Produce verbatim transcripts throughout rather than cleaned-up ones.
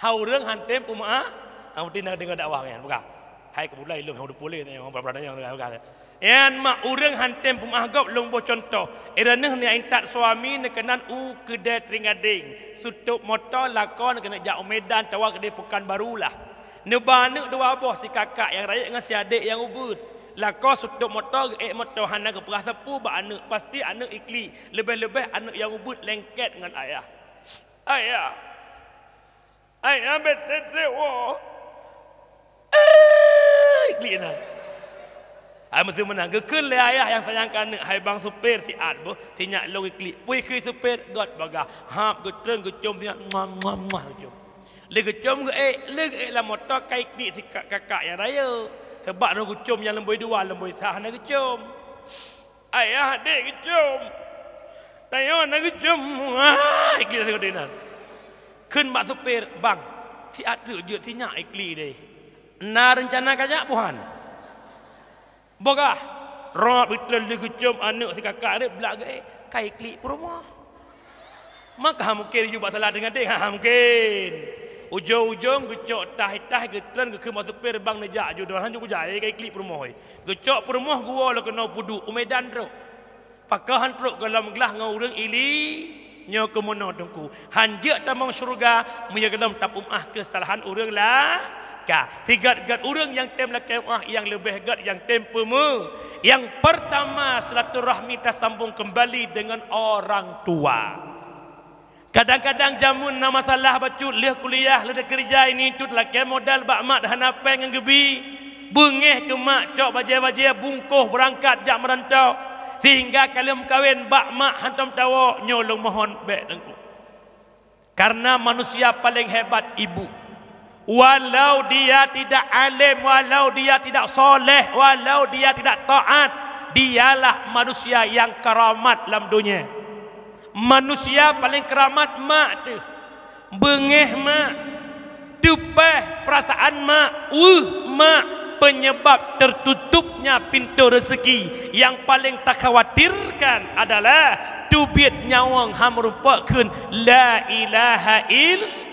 Ha ureuëng han tem peumeu'ah, ha, meuti na deungoe dakwah nyan, peugah. Hai keubulai lom, ha, udah pulih, ha, peugah, peugah, peugah. Nyan mak ureuëng han tem peumeu'ah gob lôn boh cuntoh. Ireuneuh ni intat suami neukeunan u keudè teuring gadeng. Sutôb moto lakoe neukeunan jak u Medan tawa keudè Pekanbaru lah. Neuba aneuëk dua boh, si kakak nyang rayeuk ngon si adék nyang ubeuet. Lakoe sutôb moto geuék moto hana geupeugah sapeue bak aneuëk, pasti aneuëk iklik. Leubeh-leubeh aneuëk nyang ubeuet lengket ngon ayah. Ayah! Ayah bete trewo. Eh, klik nan. Ai meuteumeunan geukheun lé ayah nyang sayang keu aneuëk, hai bang supir siat boh, sinyak lôn iklik. Pui keu supir, gét bagah. Hab geutreun geucom sinyak, muah, muah, muah, geucom. Lé geucom geuék, lé geuék lam moto kai klik si ka-, kakak nyang rayeuk. Sabab roh geucom nyang leumboi dua, leumboi sa hana geucom. Ayah dek geucom. Tanyoe na geucom. Ah, iklik sagoe nan. Kheun bak supir, "Bang, siat treuk jeuet sinyak iklik deh. Na reuncana kajak buhan?" Bogah. Rob itreun lé geucom aneuëk si kakak deh, blak geuék, ka iklik peurumoh. Maka mungkin jubak salah deungon deh, ha mungkin. Ujong-ujong geucok tah-tah geutreun geukheun bak supir, "Bang neujak ju doh, han ju kujak, eh, ka iklik peurumoh, eh." Geucok peurumoh geuwoe lé keunoe peuduek u Medan trok. Pakon han trok gohlom glah ngon ureuëng ili nyoe keumono teungku. Han jeuet tamong syeuruga meunyoe gohlom tapeumaah keusalahan ureuëng la ka. Sigét-gét ureuëng nyang tem lakée meu'ah nyang leubeh gét nyang tem peumeu'ah. Nyang peurtama, silaturahmi tasambong keumbali deungon orang tua. Kadang-kadang jameun na masalah bacut lheueh kuliah, lheueh keureuja, ini tu lakée modal bak mak hana péng nyang geubi. Beungéh keu mak cok bajée-bajée bungkôh beurangkat jak meurantau, sehingga ka lheueh meukawen bak mak hantom tawoe nyoe lôn mohon bék teungku. Karena manusia paling hebat ibu. Walau dia tidak alim, walau dia tidak soleh, walau dia tidak taat, dialah manusia yang keramat lam dunia. Manusia paling keramat mak teuh. Beungéh mak, teupeh perasaan mak, weueh mak, penyebab tertutupnya pintu rezeki. Yang paling takhawatirkan adalah teubiet nyawöng han meurumpok kheun la ilaha ill.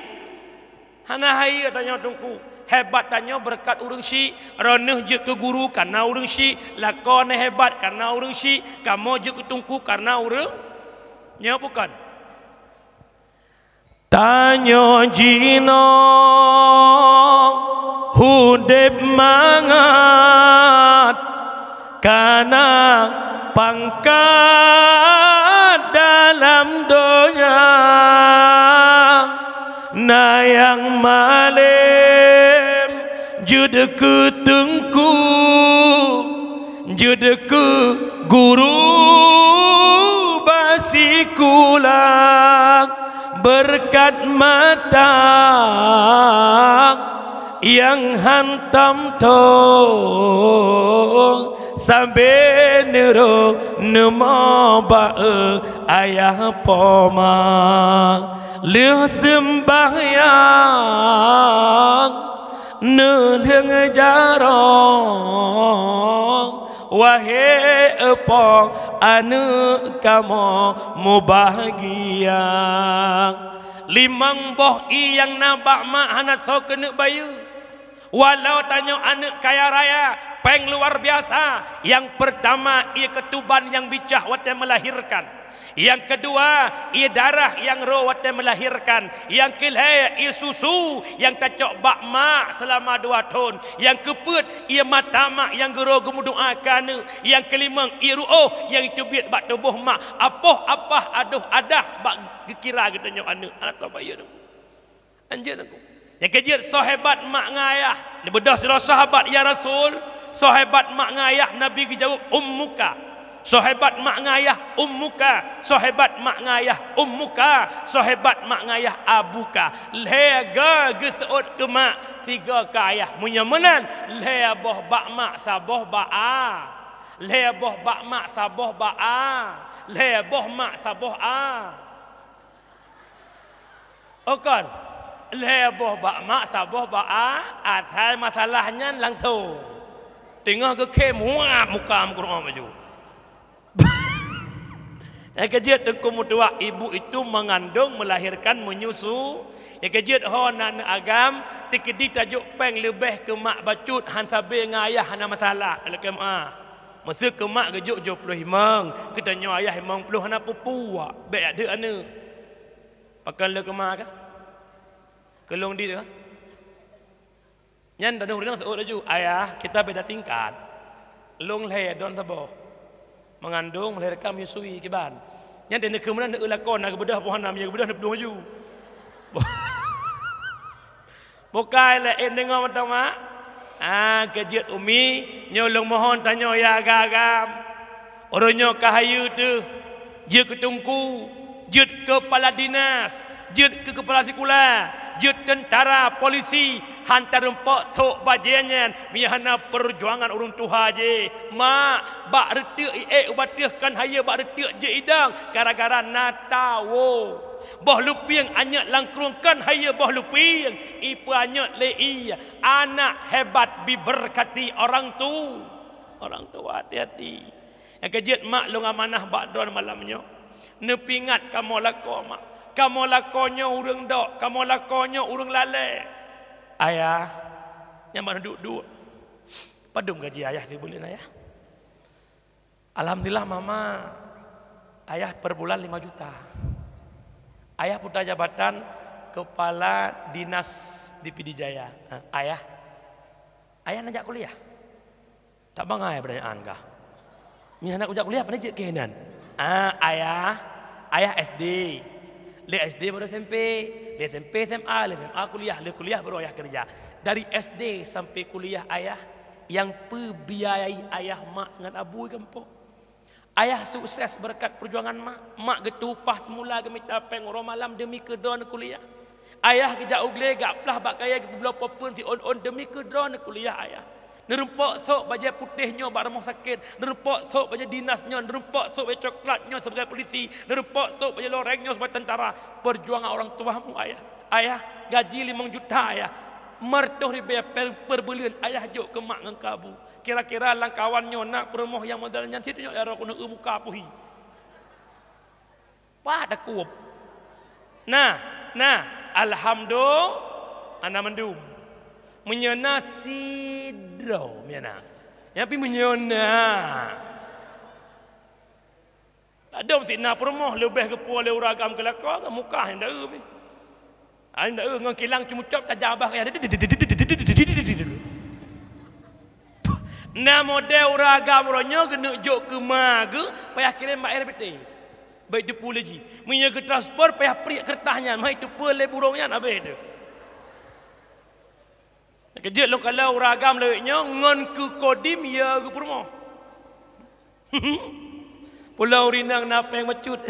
Hana hai tanyoe teungku. Hebat tanyoe beureukat ureuëng syiek. Droeneueh jeuet keu guru kareuna ureuëng syiek. Lakoe neuh hebat kareuna ureuëng syiek. Kamoe jeuet keu teungku kareuna ureuëng. Nyoe bukon. Tanyoe jinoe udeb mangat kana pangkat dalam donya, na nyang malem jeuet keu teungku, jeuet keu guru bak sikula, beureukat mata nyang hantom thong, sabe neurok neumoe bak ayah poma. Lheueh seumbahyang, neulheueng jaroe, wahé eupo aneuëk kamoe mubahgia. Limong boh ié nyang na bak mak hana soe keuneuk bayeue. Walau tanyoe aneuëk kaya raya, péng luar biasa, nyang peurtama ié keutuban nyang bicah watée meulahirkan. Nyang keudua, ié darah nyang rô watée meulahirkan. Nyang keulhée, ié susu nyang tacok bak mak seulama dua thon. Nyang keupeuet, ié mata mak nyang geurô geumeudoá keu aneuëk. Nyang keulimong, ié ruôh nyang teubiet bak tuboh mak. Apoh apah adoh adah bak geukira geutanyoe aneuëk. Alah, saban ié teungku. Anjeut aku. Nyang keujeuet, soe hebat mak ngon ayah. Neubeudoh sidroe sahabat, "Ya Rasul, soe hebat mak ngon ayah?" Nabi geujaweueb, "Ummuka." Soe hebat mak ngon ayah? "Ummuka." Soe hebat mak ngon ayah? "Ummuka." Soe hebat mak ngon ayah? "Abuka." Lhée go geuseuôt keu mak, sigo keu ayah. Meunyoe meunan, lhée boh bak mak, saboh bak a. Lhée boh bak mak, saboh bak a. Lhée boh mak, saboh a. Oh kon, lhée boh bak mak, saboh bak a, asai masalah nyan langsong. Teungoh geukhém, huap muka meukeurok baju. Nyang keujeuet teungku meutuah, ibu itu mengandung, melahirkan, menyusu. Nyang keujeuet ho na aneuk agam, teukeudi tajok péng leubeh keu mak bacut, han sabe ngon ayah hana masalah, lakée meu'ah. Meuseu keu mak geujok jôh ploh limong, keu tanyoe ayah limong ploh hana peue-peue, bék jak deuek aneuk. Pakon lé keu mak kah? Keu lôn dit kah? Nyan tanyoe ureueng seuôt laju, "Ayah, kita beda tingkat. Lôn lhèe droen saboh. Mengandung, melahirkan, menyusui kiban." Nyan deh neukheun meunan, neueu lakoe na geubeudôh, poh nam nyang geubeudôh neuplueng laju. Bukai lé, eh, deungoe mantong, Mak. Ah, keujeuet Umi, nyoe lôn mohon tanyoe ya agam-agam. Uroe nyoe ka hayeue teuh, jeuet keu teungku, jeuet keu kepala dinas, jeuet keu kepala sikula, jeuet teuntara, polisi, han tareumpok thok bajée nyan, meunyo hana peujuangan ureueng tuha jih. Mak, bak reuteuek iék ubat teuh kan hayeue bak reuteuek jeuet idong, gara-gara na tawoe. Boh lupieng anyot lam krueng kan hayeue boh lupieng, ipeuanyot lé ie. Anak hebat diberkati orang tu-, orang tua, hati-hati. Nyang keujeuet mak lôn amanah bak droen malam nyoe. Neupeuingat kamoe lakoe mak. Kamoe lakoe nyoe ureueng dok, kamoe lakoe nyoe ureueng lalée. Ayah, nyan ban duek-duek. Padum gaji ayah sibuleuen, Ayah? Alhamdulillah, Mama, ayah per bulan lima juta. Ayah putra jabatan kepala dinas di Pidie Jaya. Ha, ayah. Ayah na jak kuliah? Tak bangai pertanyaan kah? Misalnya aku jak kuliah, pada jeuet keunan. Ah, ayah, ayah S D. Lé S D baru S M P, lé S M P S M A, lé S M A kuliah, lé kuliah baru ayah kerja. Dari S D sampai kuliah ayah, nyang peubiayai ayah mak ngon abu i gampông. Ayah sukses berkat perjuangan mak. Mak geutueng upah semula geumita péng uroe malam demi keu droeneuh kuliah. Ayah geujak u glé gak plah bak kayée geupeubloe poh phon siôn-ôn demi keu droeneuh kuliah ayah. Neureumpok sôk bajée putéh nyoe bak rumoh sakét, neureumpok sôk bajée dinas nyoe, neureumpok sôk bajée coklat nyoe sebagai polisi, neureumpok sôk bajée loreng nyoe sebagai tentara. Perjuangan orang tuamu ayah. Ayah, gaji limong juta ayah. Meureutoh ribée per, per buleuen ayah jok keu mak ngon keu abu. Kira-kira lam kawan nyoe na peurumoh nyang model nyan cit nyoe ya roh keuneuk eu muka puhi. Wah, takueb. Nah, nah, alhamdulillah, hana mandum. Meunyoe na sidroe, meunyoe na. Nyan pih meunyoe na. Ladôm sit na peurumoh leubeh geupuwoe lé ureueng agam keu lakoe, muka hana eu pih. Ai, ndak eu ngon kilang cumucop tajak babah kaya. Na model ureueng agam uroe nyoe geuneuk jok keu ma geuh, payah kirém bak R B T. Bèk teupeu lé jih. Meunyoe geutransfer payah priek keureutah nyan, meuhai teupeu lé burông nyan habéh teuh. Keujeuet lôn kalon ureueng agam lawét nyoe ngon keu Kodim ya geupeurumoh. Pulo ureueng inong na péng bacut.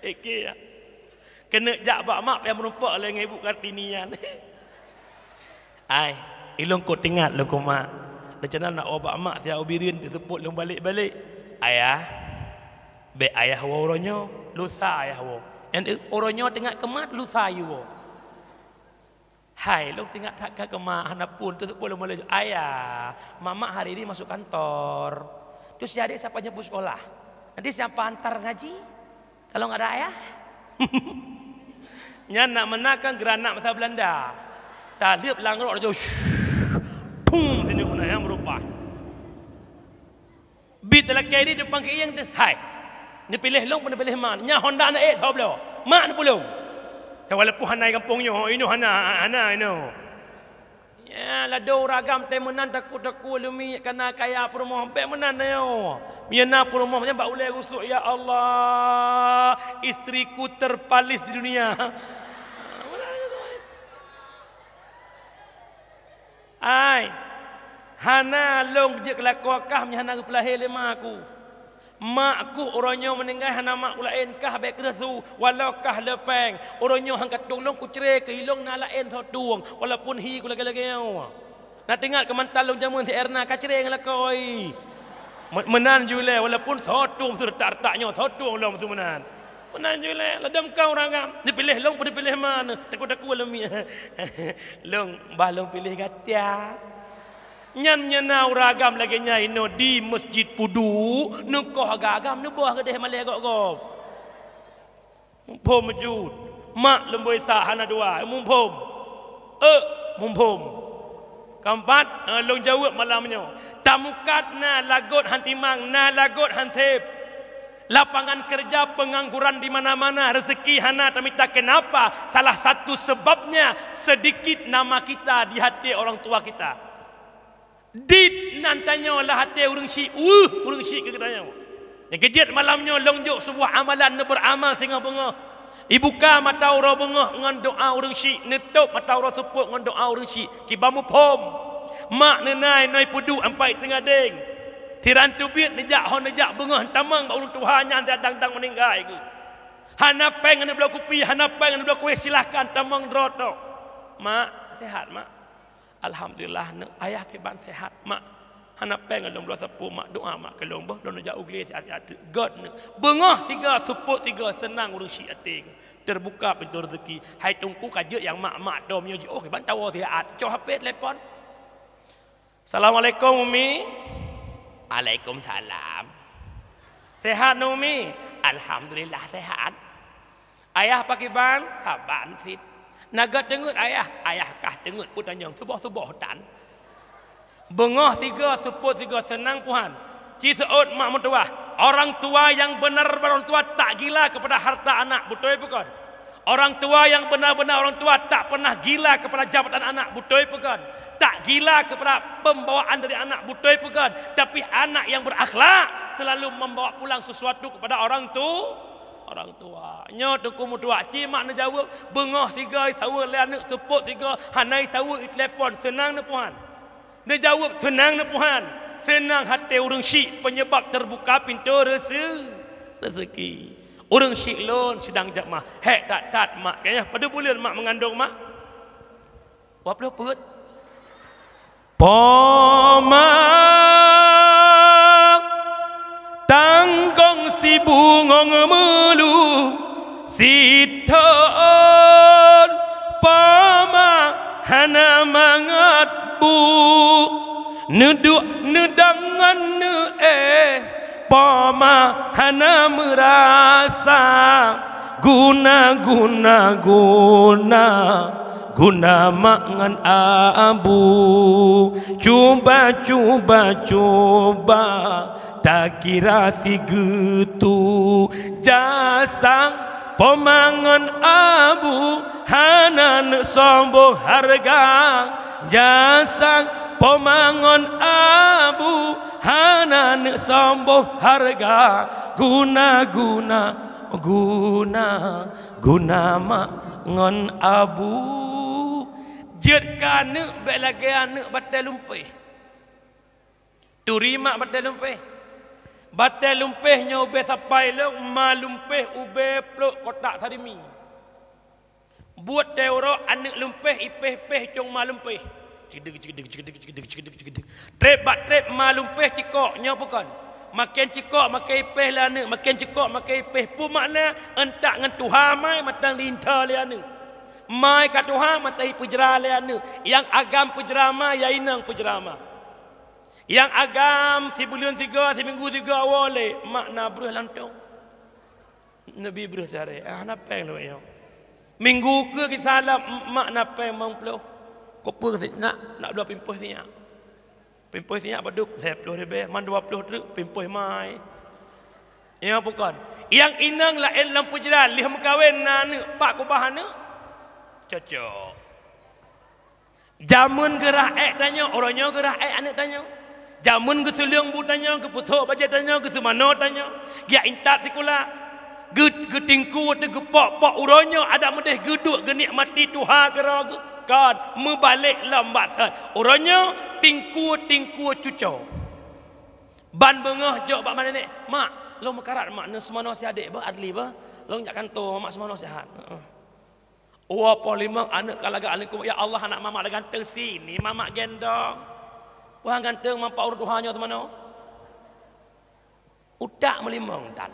Oke ya. Keuneuk jak bak mak payah meurumpok lé ngon Ibu Kartini nyan. Ai, ilôn kok teuingat lôn keu mak. Rencana nak woe bak mak siat u Bireuen teuseupôt lôn balek-balek. Ayah, bèk ayah woe uroe nyoe, lusa ayah woe. Nyan uroe nyoe teuingat keu mak, lusa yue woe. Hai, lôn teuingat that ka keu mak, hana phôn, teuseupôt lôn mulai, "Ayah, mamak hari ini masuk kantor. Terus si adik siapa jemput sekolah? Nanti siapa antar ngaji? Kalau nggak ada ayah?" Nyan nak meunan kan granat masa Belanda. Taleueb lam rot laju, pum, sini keunan nyang meurupah. Bit talakée di depan keuieng teuh, "Hai, neupiléh lôn peu neupiléh ma? Nyan honda na ék soe bloe. Mak neupeulông." Ya, walaupun hana i gampông nyoe, inoe hana, hana inoe. Ya, ladôm ureueng agam teuh meunan takot-takot leumi kana kaya peurumoh. Bèk meunan nyoe. Meunyoe na peurumoh nyan bak ulée rusuk, "Ya Allah, istriku terpalis di dunia." Ai, hana lôn jeuet keu lakoe kah meunyoe hana geupeulahé lé ma ku. Mak ku uroe nyoe meuninggai hana mak ku laén kah bèk kreueh su, walau kah le péng. Uroe nyoe han ka tueng lôn kucré keu hi lôn na laén soe tueng, walaupun hi ku lagée-lagée nyoe. Na teuingat keu mantan lôn jameun si Erna kacré ngon lakoe. Me-, meunan ju lé, walaupun soe tueng seuretak-retak nyoe, soe tueng lom su meunan. Meunan ju lé, ladôm kah ureueng agam, neupiléh lôn peu neupiléh ma, takot-takot leumi. Lôn, bah lôn piléh gata. Nyan nyan na ureueng agam lagèe nyan inoe di Masjid Pudu, neukoh agam-agam neuboh keudeh malèe gob-gob. Muphom beujeuet. Mak lôn bri sa hana dua, muphom. Euk, muphom. Keumpat, eh, lôn jaweueb malam nyoe. Tamukat na lagot han timang, na lagot han sép. Lapangan kerja, pengangguran di mana-mana, rezeki hana tamita. Kenapa? Salah satu sebabnya sedikit nama kita di hati orang tua kita. Dit nan tanyoe lam até ureueng syiek, weueh, ureueng syiek keu geutanyoe. Nyang keujeuet malam nyoe lôn jok sebuah amalan, neuberamal singoh beungoh. Ibuka mata uroe beungoh ngon doa ureueng syiek, neutôb mata uroe seupôt ngon doa ureueng syiek. Kiban muphom. Mak neunai noi peuduek ampai teungadeng. Siran teubiet neujak ho neujak beungoh tamong bak ureueng tuha nyan dang-dang meuninggai geuh. Hana péng aneuk bloe kupi, hana péng aneuk bloe kuéh, silahkan tamong droe tok. Mak, sehat, Mak? Alhamdulillah, neuk. Ayah kiban sehat, Mak. Hana péng lôn bloe sapeue, Mak. Doa, Mak, keu lôn beuh. Lôn neujak u glé siat-siat teuk. Göt neuk. Beungoh sigoe, seupôt sigoe, seunang ureueng syiek até. Teubuka pintoe rezeki. Hai Teungku ka jeuet nyang mak-mak tom nyoe jiôh kiban tawoe siat. Cok H P telepon. Assalamualaikum, Umi. Waalaikumsalam. Sehat, Umi? Alhamdulillah, sehat. Ayah pakiban? Saban cit. Na göt teungeut ayah? Ayah kah teungeut peutanyong suboh-suboh tan. Beungoh sigoe, seupôt sigoe, seunang puhan. Ci seuôt mak meutuwah. Orang tua yang benar-benar orang tua tak gila kepada harta anak, beutôi peue kon? Orang tua yang benar-benar orang tua tak pernah gila kepada jabatan anak, beutôi peue kon? Tak gila kepada pembawaan dari anak, beutôi peue kon? Tapi anak yang berakhlak selalu membawa pulang sesuatu kepada orang tu, orang tua. Nyoe Teungku meutuwah, ci mak neujaweueb, beungoh sigoe isaweue lé aneuk, seupôt sigoe hana isaweue, itelepon, seunang neupuhan. Neujaweueb, seunang neupuhan. Seunang até ureueng syiek, penyebab teubuka pintoe reuse-, rezeki. Ureueng syiek lôn sidang jak mah, hék that-that mak. Kayah padub buleuen mak meungandong, Mak? Dua ploh peuet. Po mak, tanggong sibungong meulu sithon, po mak hana mangat bu, neuduek neudang ngon neuéh, po mak hana meurasa. Guna, guna, guna, guna mak ngon abu. Cuba, cuba, cuba takira sigeutu. Jasa po mak ngon abu hana neuk sombong hareuga. Jasa po mak ngon abu hana neuk sombong hareuga. Guna, guna, guna, guna mak ngon abu. Jeuet keu aneuk bék lagée aneuk batée lumpéh. Turi mak batée lumpéh. Batée lumpéh nyoe ubée sapai lom, ma lumpéh ubée plôk kotak sarimi. Buet teuroe aneuk lumpéh ipéh-péh cong ma lumpéh. Cigedeg, cigedeg, cigedeg, cigedeg, cigedeg, cigedeg. Treb bak treb ma lumpéh cikok, nyoe peue kon? Maken cikok maken ipéh lé aneuk, maken cikok maken ipéh. Peue makna? Entak ngon tuha mai mantong linto lé aneuk. Mai ka tuha mantong ipeujra lé aneuk. Nyang agam peujra ma, nyang inong peujra ma. Nyang agam sibuleuen sigoe, siminggu sigoe awoe lé, mak na breuh lantong. Neubi breuh siharé, ah, na péng lé nyoe. Minggu keu geusalam, mak na péng limong ploh. Kupeue sinyak, nak bloe pimpôh sinyak. Pimpôh sinyak padub, lhée ploh ribée, man dua ploh treuk, pimpôh mai. Nyoe peue kon? Nyang inong laén lam peujra, lheueh meukawen na aneuk, pat kubah aneuk. Cocok. Jameun geurah ék tanyoe, uroe nyoe geurah ék aneuk tanyoe. Jameun geuseuleueng bu tanyoe, geupeusok bajée tanyoe, geuseumanoe tanyoe. Geujak intat sikula. Geu-, geutingku teuh geupok-pok, uroe nyoe adak meudeh geuduek geunikmati tuha keudroe geuh. Kon, meubalek lom bak thon. Uroe nyoe tingku-tingku cuco. Ban beungoh jok bak ma nenek, "Mak, lôn meukarat mak, neuseumanoe si adék bah, Adli bah. Lôn jak kantô, mak seumanoe sihat." Heeh. Dua ploh limong aneuk ka lagak aneuk, "Ya Allah, aneuk mamak dah ganteng, sini mamak gendong." Wah, ganteng mampa ureueng tuha nyoe teumanoe. Utak meulimong tan.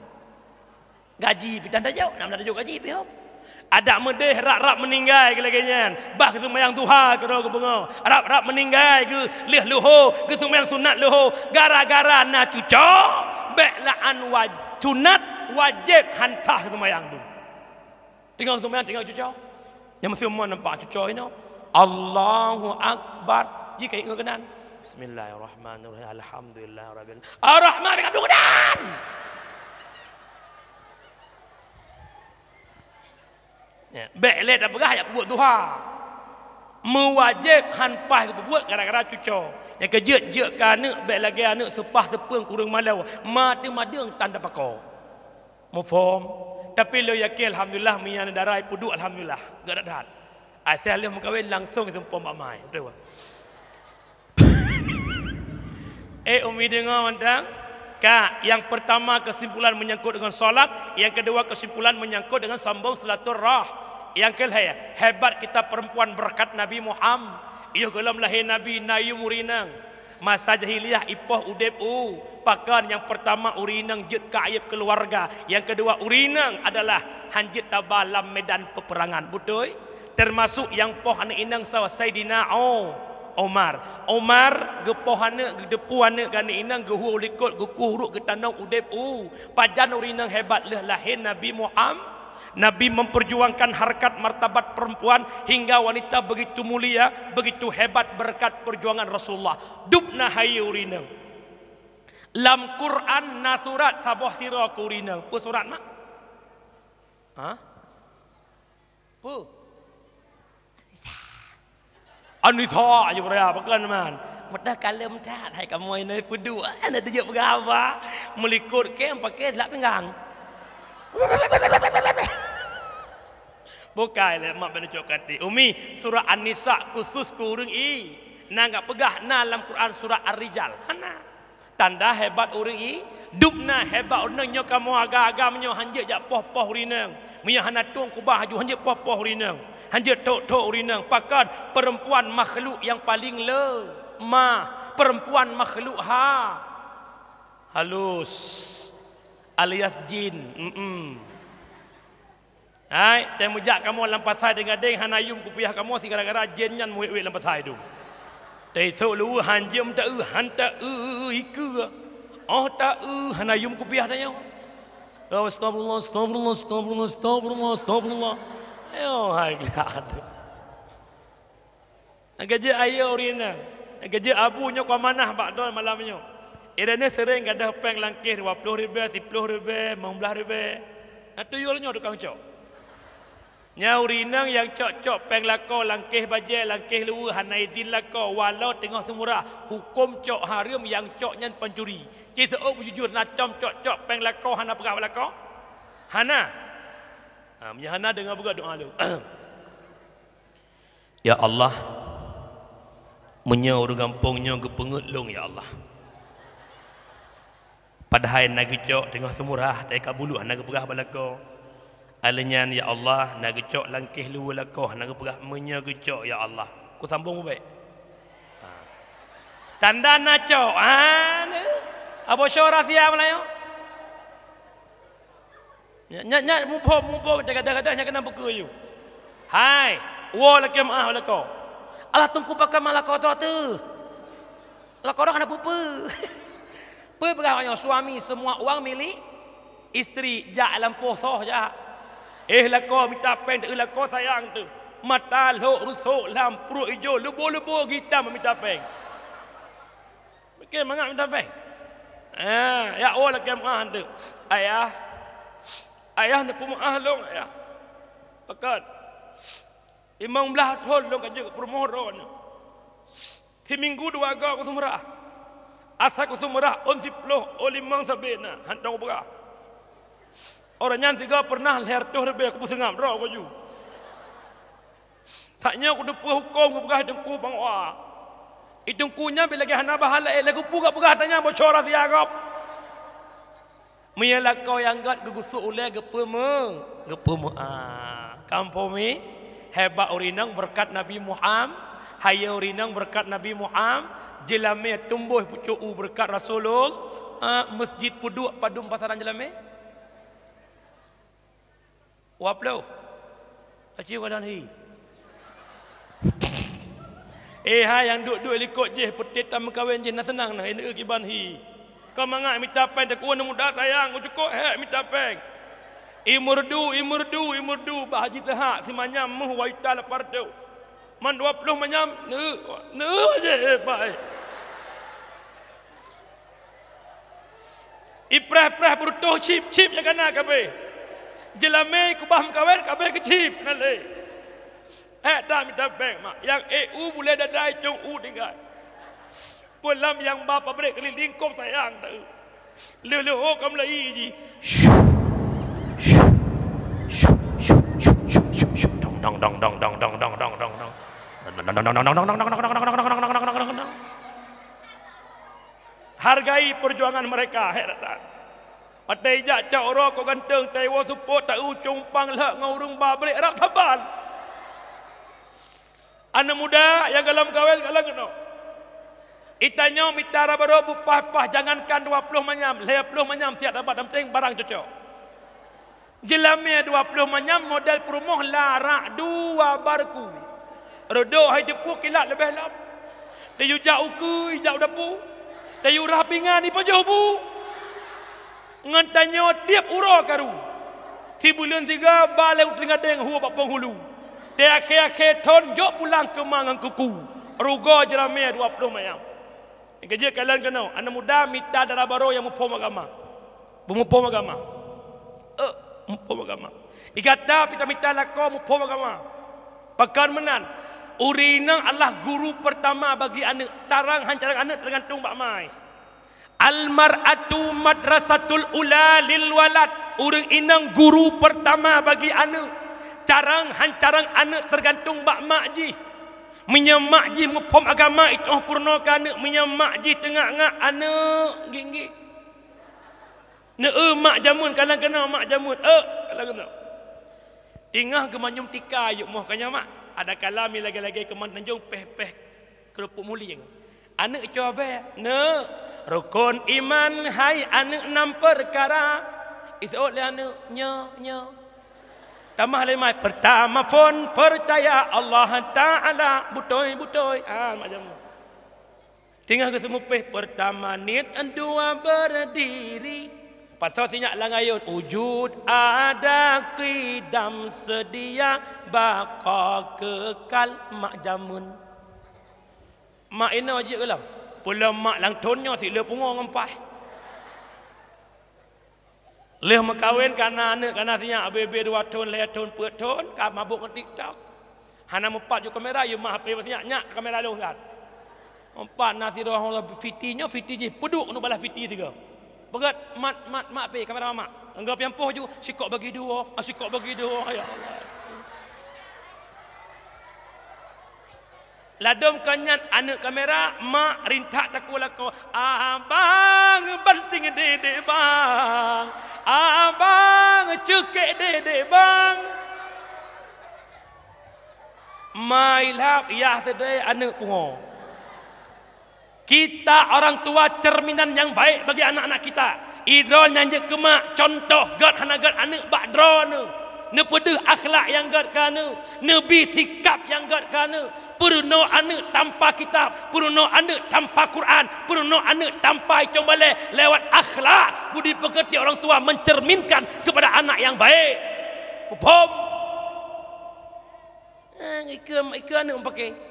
Gaji pih tan tajok, na meunan tajok gaji pih hom. Adak meudeh rab-rab meuninggai keu lagée nyan, bah geuseumayang duha keudroe geubeungoh. Rab-rab meuninggai geu lheueh luho, geuseumayang sunat luho. Gara-gara na cucoe, bék la'an waj-, sunat, wajéb han sah geuseumayang tu. Teungoh geuseumayang, teungoh cucoe. Nyang meuseumua nampak cucoe inoe. Allahu Akbar. Jika ingat keunan. Bismillahirrahmanirrahim. Alhamdulillahirabbil Ar-Rahman, bika keunan. Ya, bék lé tapeugah jak peubuet duha. Meuwajéb han paih geupeubuet gara-gara cucoe. Nyang keujeuet jeuet keu aneuk bék lagée aneuk seupah seupeueng kureueng malée, ma teumadeueng tan tapakoe. Muphom? Tapi lôn yakin alhamdulillah meunyo aneuk dara peuduek alhamdulillah. Geudak that. Asai lheueh meukawen langsong seumpom bak mai. Beutôi bah. Eh, Umi deungoe mantong? Ka, yang pertama kesimpulan menyangkut dengan salat, yang kedua kesimpulan menyangkut dengan sambung silaturah-, yang kelhée, hebat kita perempuan berkat Nabi Muhammad. Yoh gohlom lahé Nabi na yum ureueng inong. Masa jahiliyah ipoh udeb u. Pakon nyang pertama ureueng inong jeuet keu aéb keuluwarga, yang kedua ureueng inong adalah han jeuet taba lam medan peperangan. Beutôi? Teumasok nyang poh aneuk inong sawa Saidina O-, Omar. Omar geupoh aneuk, geuteupeue aneuk keu aneuk inong, geuhue u likot, geukueh uruek, geutanong udeb u. Pajan ureueng inong hebat lheueh lahé Nabi Muham-, Nabi memperjuangkan harkat martabat perempuan hingga wanita begitu mulia, begitu hebat berkat perjuangan Rasulullah. Dubna hayeu ureueng inong. Lam Quran na surat saboh sidroe keu ureueng inong. Peue surat, mak? Ha? Peue? Anisa, ayo beuraya, pakon man. Meudah kalem that, hai kamoe nyoe peuduek, hana teujeuet peugah haba. Meulikot kem pakai seulak pinggang. Bukai lé mak bak neucok katé. Umi, surah An-Nisa khusus keu ureueng i. Na gak peugah na lam Quran surah Ar-Rijal. Hana. Tanda hebat ureueng i, dubna hebat ureueng nyoe kamoe agam-agam nyoe hanjeuet jak poh-poh ureueng inong. Meunyoe hana tueng kubah aju hanjeuet poh-poh ureueng inong. Hanjeuet thok-thok ureueng inong. Pakon? Perempuan makhluk yang paling lemah. Perempuan makhluk ha-, halus. Alias jin. Mm-mm. Hai, teumeujak kamoe lam pasai Teungadeng hana yum kupiah kamoe si gara-gara jén nyan meuwét-wét lam pasai tu. Teusok luweue hanjeuet taeu, han taeu ikeue. Oh taeu hana yum kupiah tanyoe. Oh, astagfirullah, astagfirullah, astagfirullah, astagfirullah, astagfirullah. Ayo, hai, gila. Nyang keujeuet ayeue ureueng inong. Nyang keujeuet abu nyoe kuamanah bak droe malam nyoe. Ireune seuréng gadôh péng langkéh dua ploh ribée, siploh ribée, limong blaih ribée. Na tuyul nyoe tukang cok. Nyan ureueng inong nyang cok-cok péng lakoe, langkéh bajée, langkéh luweue hana idin lakoe, walau teungoh seumurah, huköm cok hareuem nyang cok nyan pancuri. Ci seuôt beujujur na com cok-cok péng lakoe hana peugah bak lakoe? Hana. Ha, meunyo hana deungoe beugöt doa lôn. Ya Allah, meunyoe ureueng gampông nyoe geupeungeut lôn, ya Allah. Padahai na geucok teungoh seumurah, tapi ka bulut hana geupeugah bak lakoe. Alèh nyan, ya Allah, na geucok langkéh luweue lakoe hana geupeugah, meunyoe geucok, ya Allah. Kusambông bubek. Ha. Tanda na cok. Ha, ni. Abo syora sia meulayeue. Nyak, nyak, nyak, muphom, muphom, gadang-gadang nyak keunan bukeu yue. Hai, woe lakèe meu'ah lakoe. Alah teungku pakon ma lakoe droe teuh. Lakoe droe hana peue-peue. Peue peugah awak nyoe, suami semua uang milik istri, jak lampôh soh jak. Eh lakoe mita péng teuh, lakoe sayang teuh. Mata lhok rusok lam pruet ijo, leubo-leubo gitam mita péng. Oke, mangat mita péng. Ah, jak woe lakèe meu'ah teuh. Ayah, ayah neupeumeu'ah lôn, ayah. Pakon? Limong blaih thon lôn ka jeuet peurumoh droeneuh. Siminggu dua goe kuseumurah. Asai kuseumurah ôn siploh, ôn limong sabe na, hantom kupeugah. Uroe nyan sigoe peureunah lhèe reutôh ribèe kupeuseungab droe ku ju. That nyoe kuteupeue hukôm geupeugah i teungku Bang Wa. I teungku nyan bit lagèe hana bahan laén, lagèe peue geupeugah that nyan boco rahsia gob. Meunyoe lakoe nyang gèt geugusok ulèe geupeumeu-, geupeumeu'ah. Kamoe pahami? Hebat ureueng inong beureukat Nabi Muham-, hayeu ureueng inong beureukat Nabi Muham-, jeulamèe tumboh pucôk u beureukat Rasulul-, ah, masjid peuduek padum pasaran jeulamèe? Dua ploh. Aci wadan hi. Eh, hai nyang duek-duek likot jih, peutet tameukawen jih na seunang na, eh, kiban hi. Ka mangat mita péng, takue aneuk muda sayang, cukop hék mita péng. Imurdu, imurdu, imurdu, bah Haji Seuhat, simanyam meuh waita lapar tu. Man dua ploh manyam, neu, neu je, eh, pai. Ipreh-preh beurutoh cip-cip nyang kana kabeh. Jeulamé kubah meukawen kabeh keucip na lé. Hék that mita péng mak, nyang ék u bulée dadai cong u tinggai. Peue lam nyang ba pabrék keulileng kong sayang teu. Lheuh-lheuh ho ka meulai jih. Dong, dong, dong. Hargai perjuangan mereka, hék that. Watée ijak cok uroe kok ganteng, teuwoe seupôt ta-eu cumpang lhak ngon ureuëng ba brék rab saban. Aneuk muda nyang gohlom kawen, gohlom keunoe. Itanyoe mita dara barô bupah-pah, jangankan dua ploh manyam, lhée ploh manyam siat dapat, nyang penting barang cocok. Jeulamé dua ploh manyam model peurumoh larak dua barku. Reudok hai teupeu kilat leubeh lom. Tayue jak ukeue, jak u dapu. Tayue rhah pingan, ipajoh bu. Ngon tanyoe tieb uroe karu. Sibuleuen siga ba lé u Teungadeng hue bak Penghulu. Teuakhé-akhé thon jok pulang keu ma ngon keu ku. Rugoe jeulamé dua ploh manyam. Nyang keujeuet kalon keunoe, aneuk muda mita dara barô nyang muphom agama. Beumuphom agama. Eh, muphom agama. Di gata pih tamita lakoe muphom agama. Pakon meunan, ureuëng inong adalah guru pertama bagi aneuk. Carang han carang aneuk teugantung bak ma. Al-mar'atu madrasatul ula lil walad. Ureuëng inong guru pertama bagi aneuk. Carang han carang aneuk teugantung bak mak jih. Meunyoe mak jih muphom agama, itoh peurunoe keu aneuk, meunyoe mak jih teungak-ngak, aneuk gik-gik. Neu-eu mak jameun, kalon keunoe mak jameun, eu, kalon keunoe. Teungoh geumanyum tika yôh moh ka nyan mak, adakala mi lagée-lagée keuman Tanjong péh-péh keureupuk mulieng. Aneuk coe bée, neuk, rukon iman hai aneuk nam peukara. Iseuôt lé aneuk, nyoe, nyoe. Tamah lé mai, peurtama phon peucaya Allah Taala, beutôi-beutôi. Ah, macam tu. Teungoh geuseumupéh, peurtama niet, dua berdiri. Pasoe sinyak langayôn, wujud ada, qidam sedia, baqa kekal, mak jameun. Mak inoe jeuet geulam. Peulom mak lam thon nyoe, si le pungo ngon paih. Lheueh meukawen ka na aneuk, ka na sinyak, bebe dua thon, lhée thon, peuet thon, ka mabök ngon TikTok. Hana meupat ju kamera, yue ma H P sinyak, nyak kamera lôn that. Meupat na sidroe Fiti nyoe, Fiti jih peuduek ngon balaih Fiti sigoe. Peugét, mat, mat, mat pih kamera mamak. Anggô pian poh ju, sikok bagi dua, ah, sikok bagi dua, ya Allah. Ladôm kon nyan aneuk kamera, mak rintak takue lakoe, "Abang, banting dedek bang, abang, cukek dedek bang." Mai lhab yah seudeh aneuk pungo. Kita orang tua cerminan yang baik bagi anak-anak kita. Idroe nyang jeuet keu mak, contoh gét hana gét aneuk bak droeneuh. Neupeudeuh akhlak nyang gét keu aneuk, neubi sikap nyang gét keu aneuk. Peurunoe aneuk tanpa kitab, peurunoe aneuk tanpa Quran, peurunoe aneuk tanpa icong balée lewat akhlak. Budi pekerti orang tua mencerminkan kepada anak yang baik. Muphom? Eh, ikeue, ikeue aneuk meupaké.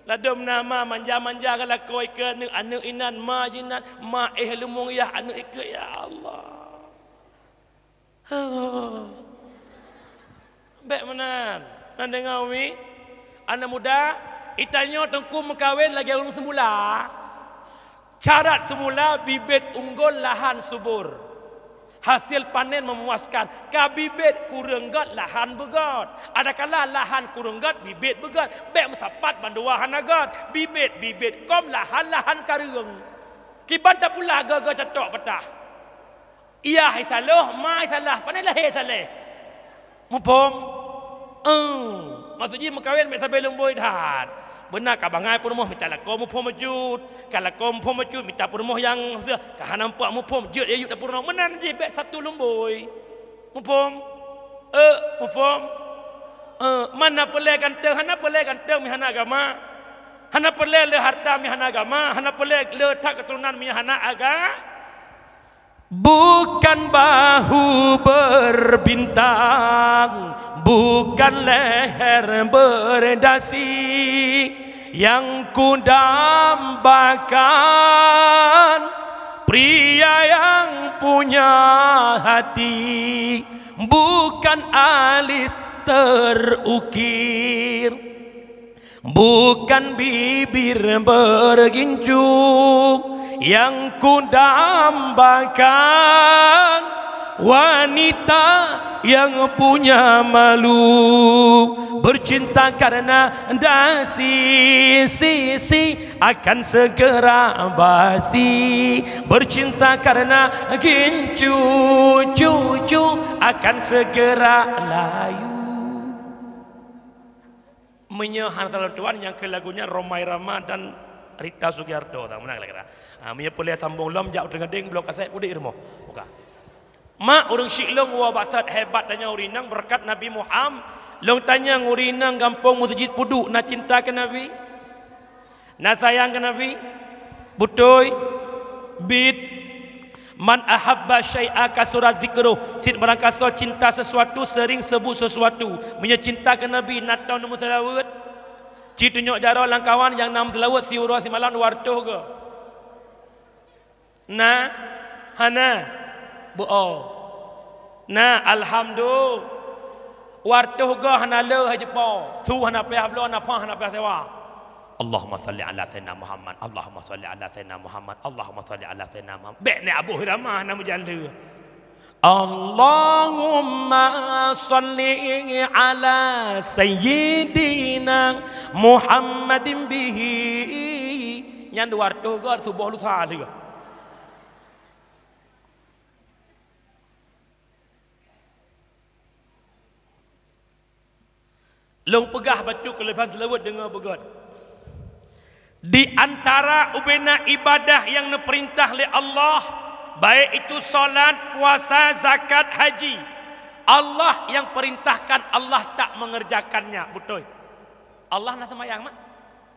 Ladôm na ma manja-manja ngon lakoe ikeue aneuk, aneuk inan, ma jinan, ma éh leumo yah aneuk ikeue, ya Allah. Huh. Bék meunan. Nan deungoe umi, aneuk muda, itanyoe teungku meukawen lagée ureuëng seumula. Syarat seumula bibet unggul lahan subur. Hasil panen memuaskan. Ka bibet kureueng gét lahan beugét. Adakala lahan kureueng gét bibet beugét. Bék meusapat bandua hana gét. Bibet, bibet kom lahan, lahan kareueng. Kiban tapula gét-gét catok patah. Yah isaloh, ma isalah, pane lahé saléh. Muphom? Eh, maksud jih meukawen bék sabe lumboi that. Beuna ka bangai peurumoh mita lakoe muphom bacut, ka lakoe muphom bacut mita peurumoh nyang seuh, ka hana muphom jeuet yayut peurumoh meunan jih bék satu lumboi. Muphom? Eh, muphom? Eh, mana peureulée ganteng, hana peureulée ganteng meuhana agama. Hana peureulée le harta meuhana agama, hana peureulée le that keuturonan meuhana aga-, Bukan bahu berbintang, bukan leher berdasi yang kudambakan, pria yang punya hati, bukan alis terukir. Bukan bibir bergincu yang kudambakan, wanita yang punya malu, bercinta karena dasi, sisi akan segera basi, bercinta karena gincu, cucu akan segera layu. Meunyoe hana salah tuan nyang keu lagu nyan Rhoma Irama dan Rita Sugiarto, tak meunan kira-kira. Ha, meunyoe peureulée sambong lom jak u Teungadeng bloe kasét peuduek i rumoh. Buka. Mak, ureuëng syiek lôn woe bak sat, hebat tanyoe ureuëng inong beureukat Nabi Muham-, lôn tanyong ureuëng inong gampông Meuseujid Peuduek na cinta keu Nabi? Na sayang keu Nabi? Beutôi? Bit. Man ahabba syai'a kasura dzikruh. Cit meurangkasoe cinta sesuatu, seuring seubut sesuatu. Meunyoe cinta keu Nabi, na toh neumeuseulaweuet? Ci tunyok jaroe lam kawan nyang na meuseulaweuet siuroe simalam dua reutôh goe. Na? Hana? Beu-o. Na, alhamdulillah. Dua reutôh goe hana le hai jipo. Su hana payah bloe, nafah hana payah sewa. Allahumma shalli ala sayyidina Muhammad. Allahumma shalli ala sayyidina Muhammad. Allahumma shalli ala sayyidina Muhammad. Bék ni Abu Hiramah na meujan le. Allahumma shalli ala sayyidina Muhammadin bihi. Nyan dua reutôh goe suboh lusa lé. Lôn peugah bacut keuleubhan seulaweuet deungoe beugöt. Di antara ubena ibadah nyang neupeurintah lé Allah, baik itu salat, puasa, zakat, haji, Allah nyang peurintahkan, Allah tak mengerjakannya, beutôi? Allah na seumayang, mak?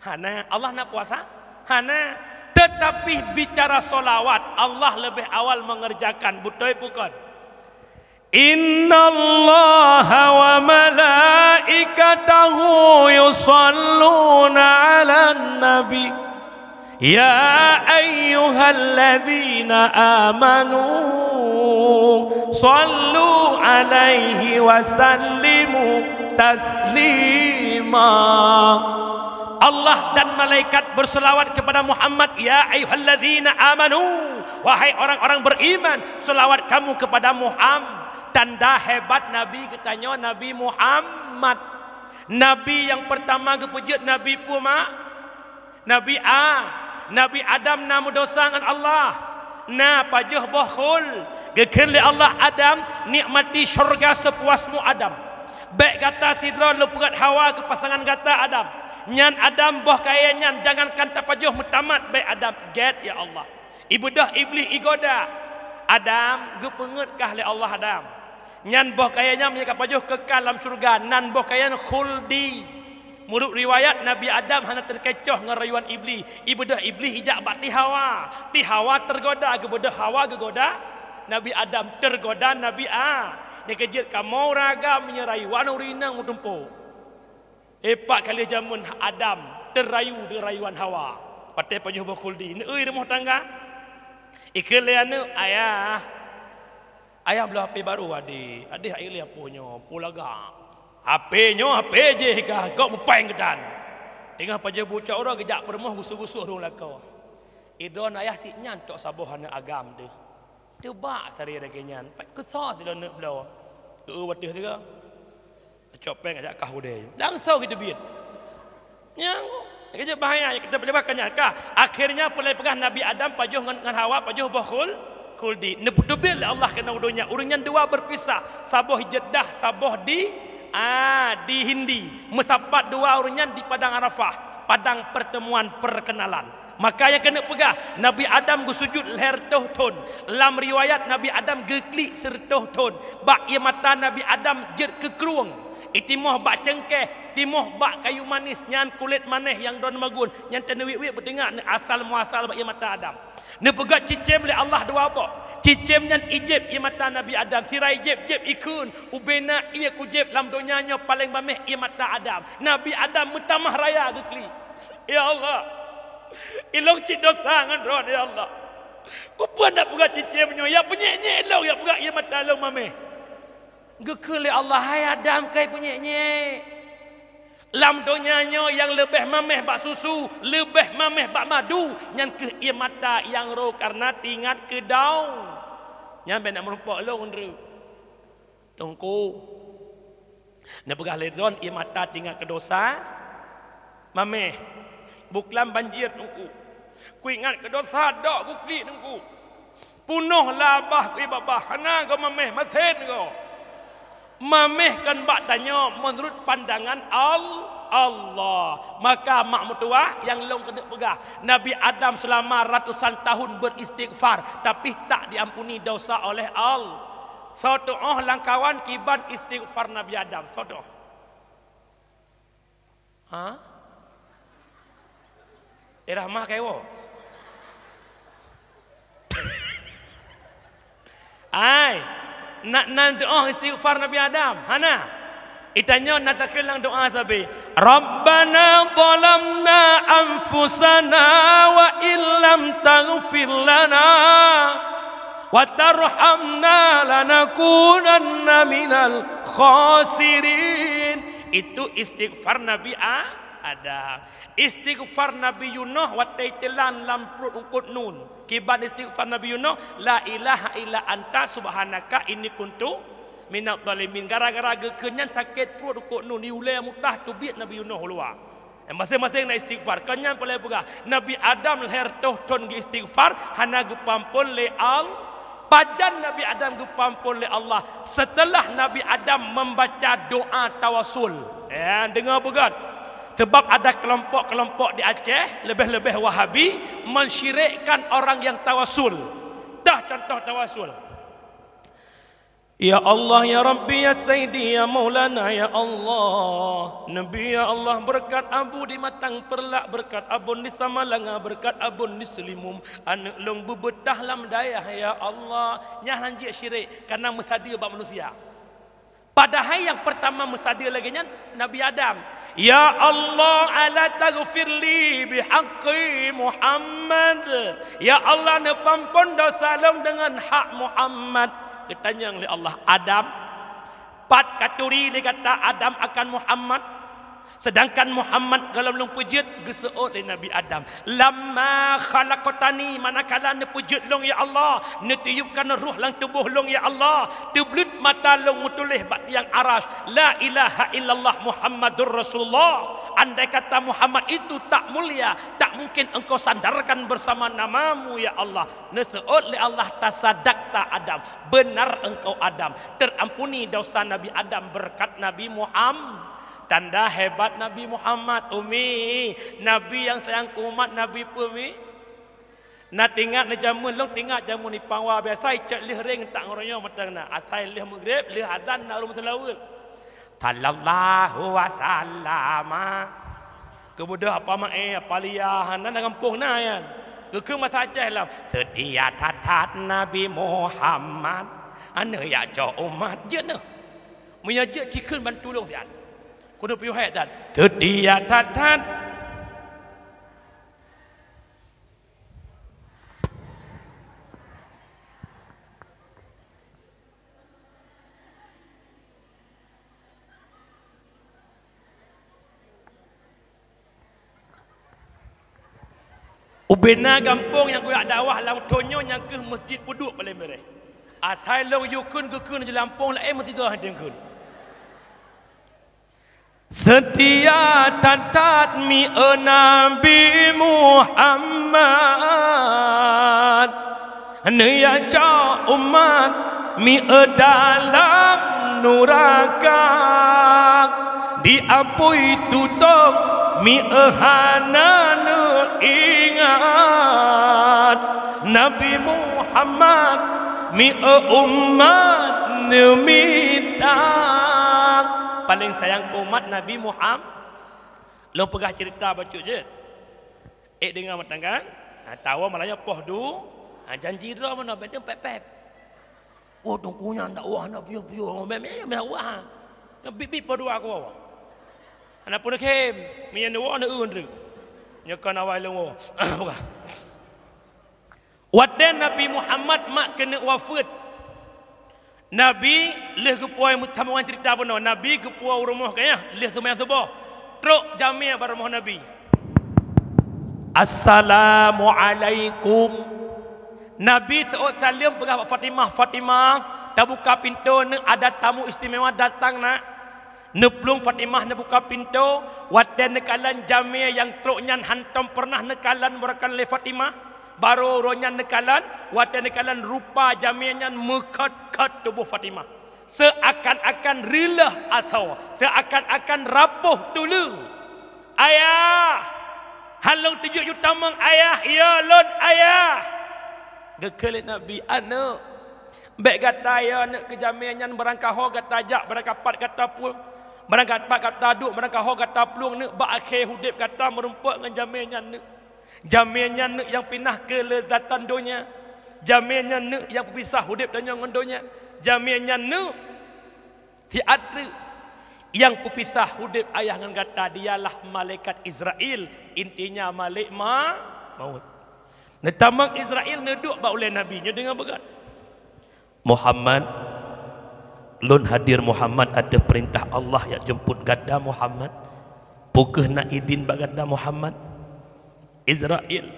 Hana. Allah na puasa? Hana. Tetapi bicara sholawat, Allah leubeh awal mengerjakan, beutôi bukon? Innallaha wa malaikatahu yusalluna 'alan nabi. Ya ayyuhalladzina amanu, sallu 'alaihi wa sallimu taslima. Allah dan malaikat berselawat kepada Muhammad, "Ya ayyuhalladzina amanu, wahai orang-orang beriman, selawat kamu kepada Muhammad." Tanda hebat Nabi geutanyoe, Nabi Muhammad. Nabi nyang pertama geupeujeuet Nabi peue, mak? Nabi A-, Nabi Adam na meudosa ngon Allah, na pajoh boh khul. Geukheun lé Allah, "Adam, nikmati syurga sepuasmu, Adam. Bék gata sidroe lôn peugét Hawa keu pasangan gata, Adam." Nyan Adam boh kayée nyan jangankan tapajoh meutamat, bék Adam. Gét, ya Allah. Ibeudôh Iblih igoda. Adam, geupeungeut kah lé Allah, Adam? Nyan boh kayée nyan meunyoe kapajoh keukal lam syeuruga, nan boh kayée nyan khuldi. Meunurot riwayat, Nabi Adam hana teukecoh ngon rayuan Iblih. Ibeudôh Iblih ijak bak Ti Hawa. Ti Hawa teugoda, geubeudôh Hawa geugoda Nabi Adam, teugoda Nabi A-, nyang keujeuet kamoe ureuëng agam meunyoe rayuan ureuëng inong meutumpôk. Epat kali jameun Adam teurayu deungon rayuan Hawa. Patéh pajoh boh khuldi, neueu rumoh tangga. Ikheun lé aneuëk, "Ayah, ayah bloe H P baru, adéh. Adéh hai lé apui nyoe, peue lagak." H P nyoe, H P jih kah, kok mupéng geutan. Teungoh pajoh bucok uroe geujak peurumoh geusu-geusu ureuëng lakoe. Idon ayah sit nyan tok saboh aneuëk agam teuh. Teubak sari lagée nyan, pat keusoe sidroe aneuëk bloe. Keu wateueh tiga. Cok péng ajak kah udée. Langsong geuteubiet. Nyang, nyang keujeuet bahaya, nyang kita peuleueh ka nyan kah. Akhirnya, peulai peugah Nabi Adam pajoh ngon, ngon Hawa pajoh boh khul-, khuldi. Neupeuteubit lé Allah keunoe u donya. Ureuëng nyan dua berpisah. Saboh Jeddah, saboh di, ah, di Hindi. Meusapat dua ureuëng nyan di Padang Arafah, padang pertemuan perkenalan. Maka nyang keuneuk peugah, Nabi Adam geusujut lhée reutôh thon. Lam riwayat, Nabi Adam geuklik sireutôh thon. Bak ié mata Nabi Adam jeuet keu krueng. Itimoh bak cengkeh, timoh bak kayu manis, nyan kulét maneh nyang droeneuh magun, nyan teuh neuwiet-wiet beuteungat asal muasal bak ié mata Adam. Neupeugah cicém lé Allah dua boh. Cicém nyan ijieb ié mata Nabi Adam, sira ijieb-jieb ikheun, ubena ié kujieb lam donya nyoe paleng mameh ié mata Adam. Nabi Adam meutamah raya geuklik, "Ya Allah, ilông cit dosa ngon Droen, ya Allah. Keupeue na peugah cicém nyoe, ya peunyék-nyék ilông, ya peugah ié mata lông mameh." Geukheun lé Allah, "Hai Adam, kai peunyék-nyék. Lam donya nyoe nyang leubeh mameh bak susu, leubeh mameh bak madu, nyan kheueh ié mata nyang rô kareuna tingat keu daun. Nyan bèk na meurumpok lôn rô." "Teungku, neupeugah lé Droen ié mata tingat keu dosa, mameh, buklam banjir, Teungku. Kuingat keu dosa dok kuklik, Teungku. Punoh labah kui babah, hana goe mameh, masen goe. Mameh kon bak tanyoe meunurot pandangan Al-, Allah." Maka mak meutuwah nyang lôn keuneuk peugah, Nabi Adam seulama ratusan tahun beristighfar, tapi tak diampuni dosa oleh Al-, soe tu'oh lam kawan kiban istighfar Nabi Adam, soe tu'oh? Ha? Eh, Rahmah kaiwoe. Ai, na, na doa istighfar Nabi Adam? Hana. Itanyoe na takheun lam doa sabe, "Rabbana zalamna anfusana wa illam taghfir lana wa tarhamna lanakunanna minal khasirin." Itu istighfar Nabi A-, Adam. Istighfar Nabi Yunus watèe teulan lam pruet eungkôt nun. Kiban istighfar Nabi Yunus, "La ilaha illa anta subhanaka inni kuntu minadh dhalimin." Gara-gara geukheun nyan sakét pruet eungkôt nun, di ulèe mutah teubiet Nabi Yunus u luwa. Maséng-maséng na istighfar. Kon nyan peureulèe peugah, Nabi Adam lhèe reutôh thôn geuistighfar, hana geupeuampôn lé Al-, Pajan Nabi Adam geupeuampôn lé Allah seuteulah Nabi Adam membaca doa tawasul? Ya, deungö beugöt. Sabab ada keulompok-keulompok di Aceh, leubeh-leubeh Wahabi, mensyirikkan orang yang tawasul. Dah contoh tawasul. Ya Allah, ya Rabbi, ya Sayyidi, ya Maulana, ya Allah. Nabi, ya Allah, beureukat Abu di Matang Peureulak, beureukat Abon di Samalanga, beureukat Abon di Seulimum. Aneuk lôn beubeutah lam dayah, ya Allah. Nyan han jeuet syirik, kareuna meusadeue bak manusia. Padahai nyang peurtama meusadeue lagèe nyan Nabi Adam. Ya Allah, ala taghfirli bihaqqi Muhammad. Ya Allah, neupeuampôn dosa lôn deungon hak Muhammad. Geutanyong lé Allah, Adam, pat katuri lé gata Adam akan Muhammad? Seudangkan Muhammad gohlom lôn peujeuet, geuseuôt lé Nabi Adam. Lamma khalaqtani, manakala neupeujeuet lôn, ya Allah, neutiupkan roh lam tuboh lôn, ya Allah, teubleuet mata lôn meutuléh bak tiang Arasy, "La ilaha illallah Muhammadur Rasulullah." Andai kata Muhammad itu tak mulia, tak mungkin Engkau sandarkan bersama nama-Mu, ya Allah. Neuseuôt lé Allah, "Tasadaqta Adam, beunar engkau Adam, terampuni dosa Nabi Adam beureukat Nabi Muham-." Tanda hebat Nabi Muhammad, Umi, Nabi nyang sayang keu umat Nabi peue, Mi? Na teuingat neujameun, lôn teuingat jameun di Pawa biasa icok lheueh reng tak ngon roh nyoe mantong na. Asai lheueh Maghrib, lheueh azan na ureueng meuseulaweuet. Sallallahu wasallama. Keubeudôh apa maé, apa liya, hana na gampông na nyan. Geukheun basa Aceh lom, "Seutia that-that Nabi Muhammad, aneuk jak cok umat jeuet neuh." Meunyoe jeuet cikheun bantu lôn siat. Keuneuk piôh hai that. Seutia that-that. Ubena gampông nyang kujak dakwah lam thôn nyoe nyang kheueh Masjid Peuduek Paleng Bereh. Asai lôn yue kheun geukheun di lampôh laén meusigoe hana kheun. Seutia that-that mieu Nabi Muhammad, neujak cok umat mieu dalam nuraka, di apui tutong mieu hana neuingat, Nabi Muhammad mieu umat neumita. Paléng sayang keu umat Nabi Muham-, lôn peugah ceurita bacut jeuet. Ék deungoe mantong kan? Ha, tawoe malam nyoe poh du, ha, janji droe meunoe, bèk teupép-pép. Oh, teungku nyan dakwah na piôh-piôh, meunan dakwah. Nyan bit-bit poh dua ku wawa. Hana pun khem, meunyo neuwoe neu-eu ndreuk. Nyoe kon awai lôn woe. Watèe Nabi Muhammad mak keuneuk wafeuet, Nabi lheueh geupuwoe, sambungan ceurita bunoe, Nabi geupuwoe u rumoh geuh, lheueh seumayang suboh, trok jamèe bak rumoh Nabi. "Assalamualaikum." Nabi seuôt saleuem peugah bak Fatimah, "Fatimah, tabuka pintoe, neuk ada tamu istimewa datang, nak." Neuplueng Fatimah neubuka pintoe, watèe neukalon jamèe nyang trok nyan hántom peureunah neukalon beureukan lé Fatimah. Barô uroe nyan neukalon, watèe neukalon rupa jamèe nyan meukhot-khot tuboh Fatimah. Seuakan-akan reulôh asoe, seuakan-akan rapoh tuleueng. "Ayah! Hán lôn teujok ju tamong, Ayah! Ya lôn, Ayah!" Geukheun lé Nabi, "Aneuk, bèk gata ya neuk keu jamèe nyan, barangkaho gata jak, barangkapat gata pu-, barangkapat gata duek, barangkaho gata plueng neuk, bak akhé udép gata meurumpok ngon jamèe nyan neuk. Jamèe nyan neuk nyang pinah keuleuzatan donya. Jamèe nyan neuk nyang peupisah udép tanyoe ngon donya. Jamèe nyan neuk." Siat treuk, nyang peupisah udép ayah ngon gata dialah malaikat Izrail, intinya malek ma-, maut. Neutamong Izrail neuduek bak ulèe Nabi, nyoe deungoe beugöt. "Muhammad, lôn hadir Muhammad ateueh peurintah Allah nyang jemput gata Muhammad. Peu kheueh na idin bak gata Muhammad?" Izrail,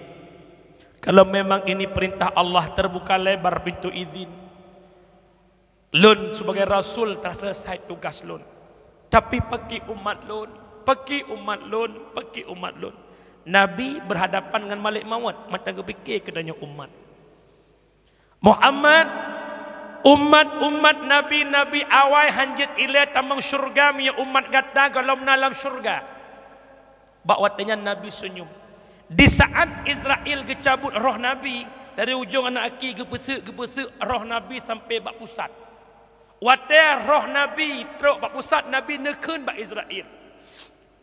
"Kalau memang ini perintah Allah, terbuka lebar pintu izin. Lôn sibagai rasul telah selesai tugas lôn. Tapi pakri umat lôn, pakri umat lôn, pakri umat lôn." Nabi berhadapan ngon malek maut, mantong geupike keu tanyoe umat. "Muhammad, umat-umat nabi-nabi awai hán jeuet ilèe tamong syeuruga, meunyoe umat gata gohlom na lam syeuruga." Bak watèe nyan Nabi senyum. Di saat Izrail geucabut roh Nabi, dari ujong aneuk aki geupeuseuk-geupeuseuk roh Nabi sampai bak pusat. Watèe roh Nabi trok bak pusat, Nabi neukheun bak Izrail,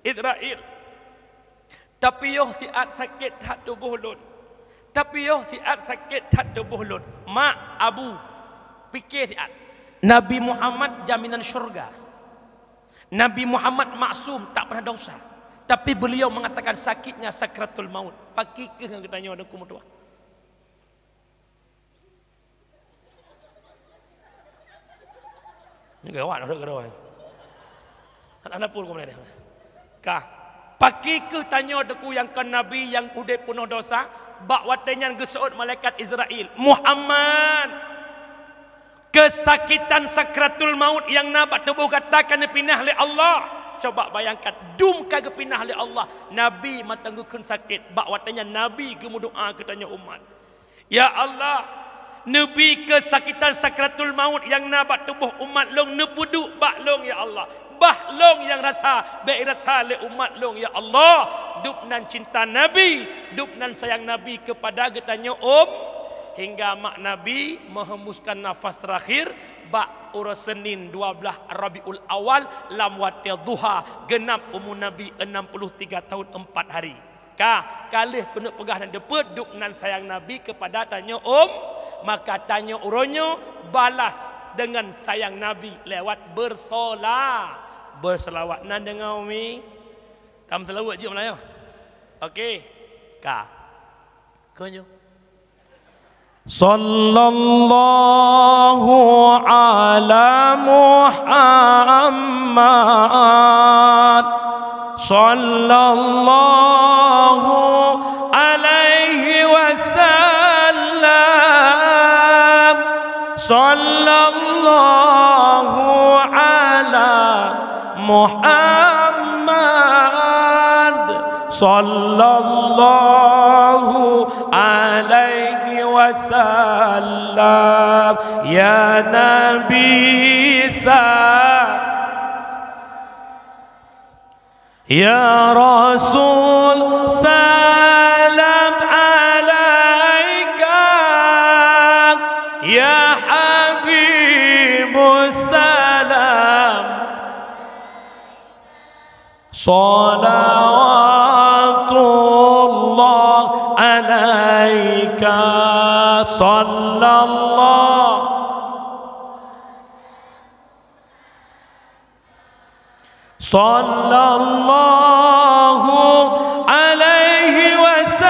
"Izrail, tapiôh siat sakét that tuboh lôn. Tapiôh siat sakét that tuboh lôn. Mak, Abu, pike siat. Nabi Muhammad jaminan syeuruga. Nabi Muhammad maksum, tak pernah dosa. Tapi beliau mengatakan sakitnya sakratul maut." Pakri kheueh ngon geutanyoe Teungku meutuah. Nyoe gawat, nyoe gawat. Hana pun keumalai deh. Ka. Pakri kheueh tanyoe Teungku nyang kon nabi nyang udép peunoh dosa, bak watèe nyan geuseuôt malaikat Izrail, "Muhammad, keusakitan sakratul maut nyang na bak tuboh gata ka neupinah lé Allah." Coba bayangkan, dum ka geupinah lé Allah, Nabi mantong geukheun sakét, bak watèe nyan Nabi geumeudoa keu tanyoe umat. "Ya Allah, neubi keusakitan sakratul maut nyang na bak tuboh umat lôn neupeuduek bak lôn, ya Allah. Bah lôn nyang rasa, bèk rasa lé umat lôn, ya Allah." Dum nan cinta Nabi, dum nan sayang Nabi keupada geutanyoe um-, hingga mak Nabi meuhembuskan nafas terakhir bak uroe Senin dua belas Rabiul Awal lam watèe duha, geunap umu Nabi enam puluh tiga tahun empat hari. Ka, ka lheueh keuneuk peugah dan teupeu dum nan sayang Nabi keupada tanyoe um-, maka tanyoe uroe nyoe balas deungon sayang Nabi lewat bersola-, bersolawat. Na deungoe, Umi? Tam seulaweuet jeuet meulayeue. Oke. Ka. Keu nyoe. Sallallahu ala Muhammad. Sallallahu alaihi wasallam. Sallallahu ala Muhammad. Sallallahu alaihi wasallam. Ya Nabi sa-, ya Rasul salam alaika, ya Habibus salam. Salawatullah alaika, sallallahu. Sallallahu alaihi wasallam.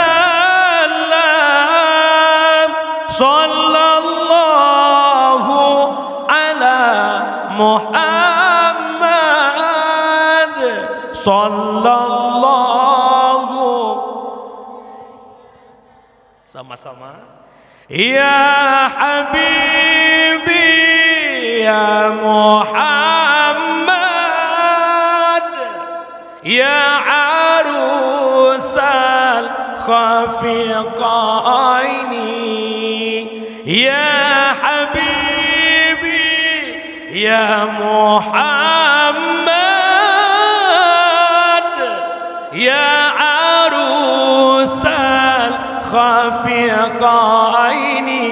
Sallallahu ala Muhammad. Sallallahu. Sama-sama. Ya habibi, ya Muhammad, ya arusal khafiqaini, ya habibi, ya Muhammad, ya arusal khafiqaini,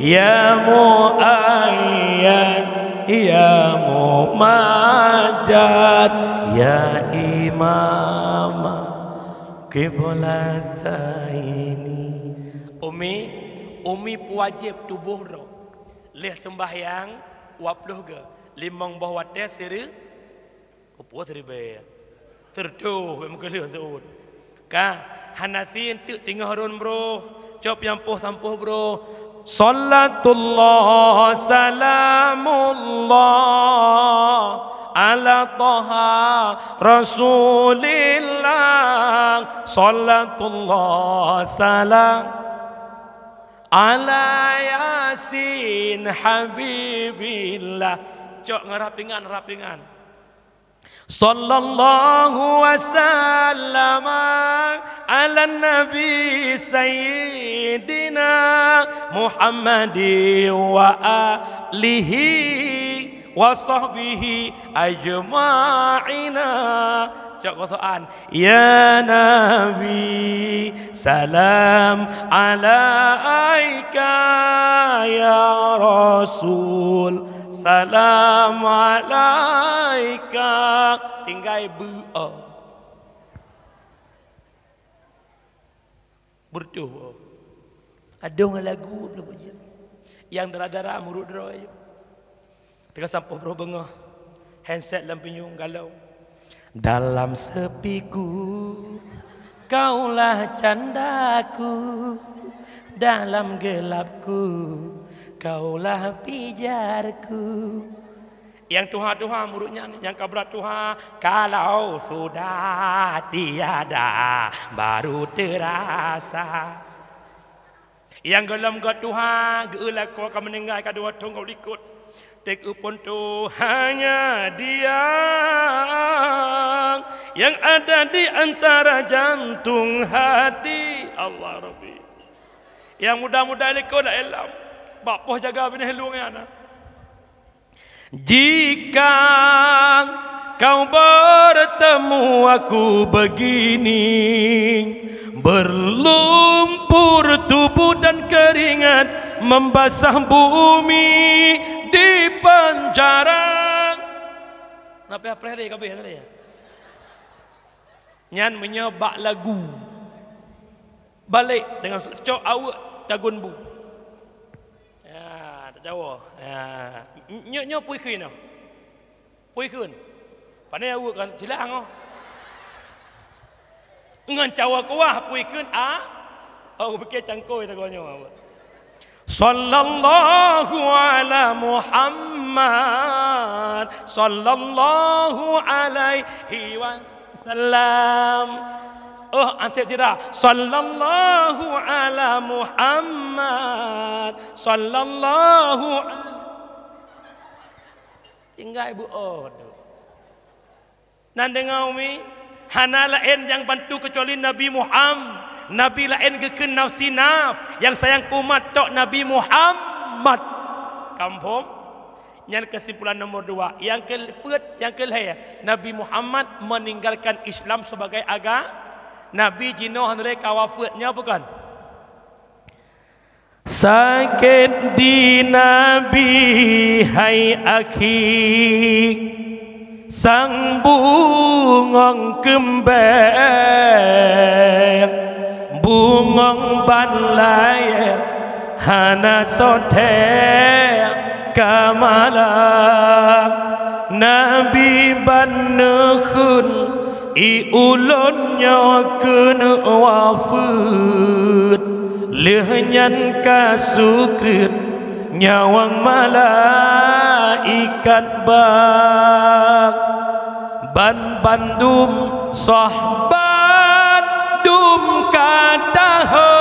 ya muayyan, ya mumajjad, ya imama qiblataini. Umi, umi peuwajéb tuboh droe. Lheueh seumbahyang, dua ploh geu, limong boh watée siri-, Keupeue siribée? Teureutôh, bék meukeuleuh seuôt. Ka, hana sie teuk teungoh rhon broh, cok nyang poh sampôh broh. Salatullah salamullah ala Taha Rasulillah. Salatullah salam ala Yasin Habibillah. Cok ngon rapingan, rapingan. Sallallahu wa sallama ala Nabi Sayyidina Muhammadi wa alihi wa sahbihi ajma'ina. Cok geutoan. Ya Nabi, salam alaika, ya Rasul, salam alaika. Tinggai beu-, oh. Beureutoh, oh. Adoh ngon lagu, nyang dara-dara murit droe. Teuka sampôh broh beungoh, handset lam pinyueng galon. Dalam sepiku, kaulah candaku, dalam gelapku, kaulah pijarku. Nyang tuha-tuha murit nyan, nyang ka brat tuha, kalau sudah tiada, baru terasa. Nyang gohlom geutuha, geu-eu lakoe ka meuninggai ka dua thôn gob likot. Teuk euphon tu hanya Dia yang ada di antara jantung hati. Allah Rabbi. Nyang muda-muda likot dak ilom. Bak poh jaga binéh lueng nyan. Jika kau bertemu aku begini, berlumpur tubuh dan keringat membasah bumi di penjara. Kenapa ya, preh deh, kabeh tadi ya? Nyan meunyoe bak lagu. Balek deungon su-, cok aweuek tagun bu. Ya, tajawoe. Ya. Nyoe, nyoe pui kheun nyoe. Pui kheun. Pane aweuek kan silang oh. Ngon cawa kuah pui kheun a. Oh, pikir cangkoi tagoe nyoe. Sallallahu ala Muhammad, sallallahu alaihi wasallam. Oh, anseb sira. Sallallahu ala Muhammad, sallallahu ala-, tinggai bu-, oh, aduh. Nan deungoe umi, hana laén nyang bantu keucuali Nabi Muham-, Nabi laén geukheun nafsi naf, nyang sayang keu umat tok Nabi Muhammad. Kaphom? Nyan keusimpulan nomor dua. Nyang keupeuet, nyang keulhée, Nabi Muhammad meninggalkan Islam sebagai aga-, Nabi jinoe hana lé ka wafeuet, nyoe bukon? Sakét di Nabi, hai akhi. Sang bungöng keumbeng, bungöng ban layek, hana soe thèe ka malak. Nabi ban neukheun, "Ié ulôn nyoe keuneuk wafeuet." Lheueh nyan ka sukreut nyawöng malaikat bak. Ban bandum sahabat dum ka tahe,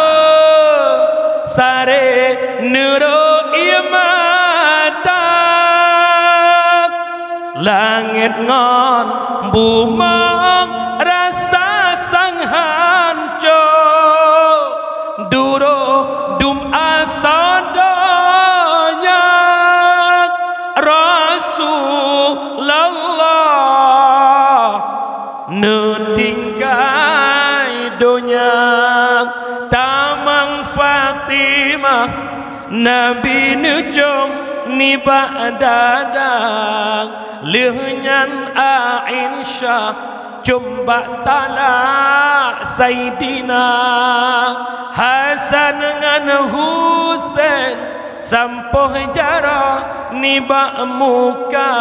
saré neurok ié mata. Langét ngon bumoe rasa sang hanco, duroh dum asoe donya. Rasulullah neutinggai donya, tamong Fatimah Nabi neucöm nibak dada. Lheueh nyan Aisyah cöm bak talak Saidina Hasan ngon Husen, sampôh jaroe nibak muka.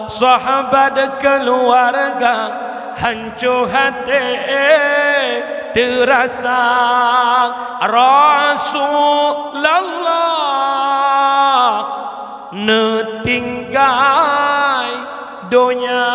Sahabat keuluwarga hanco até teurasa. Rasulullah neutinggai donya.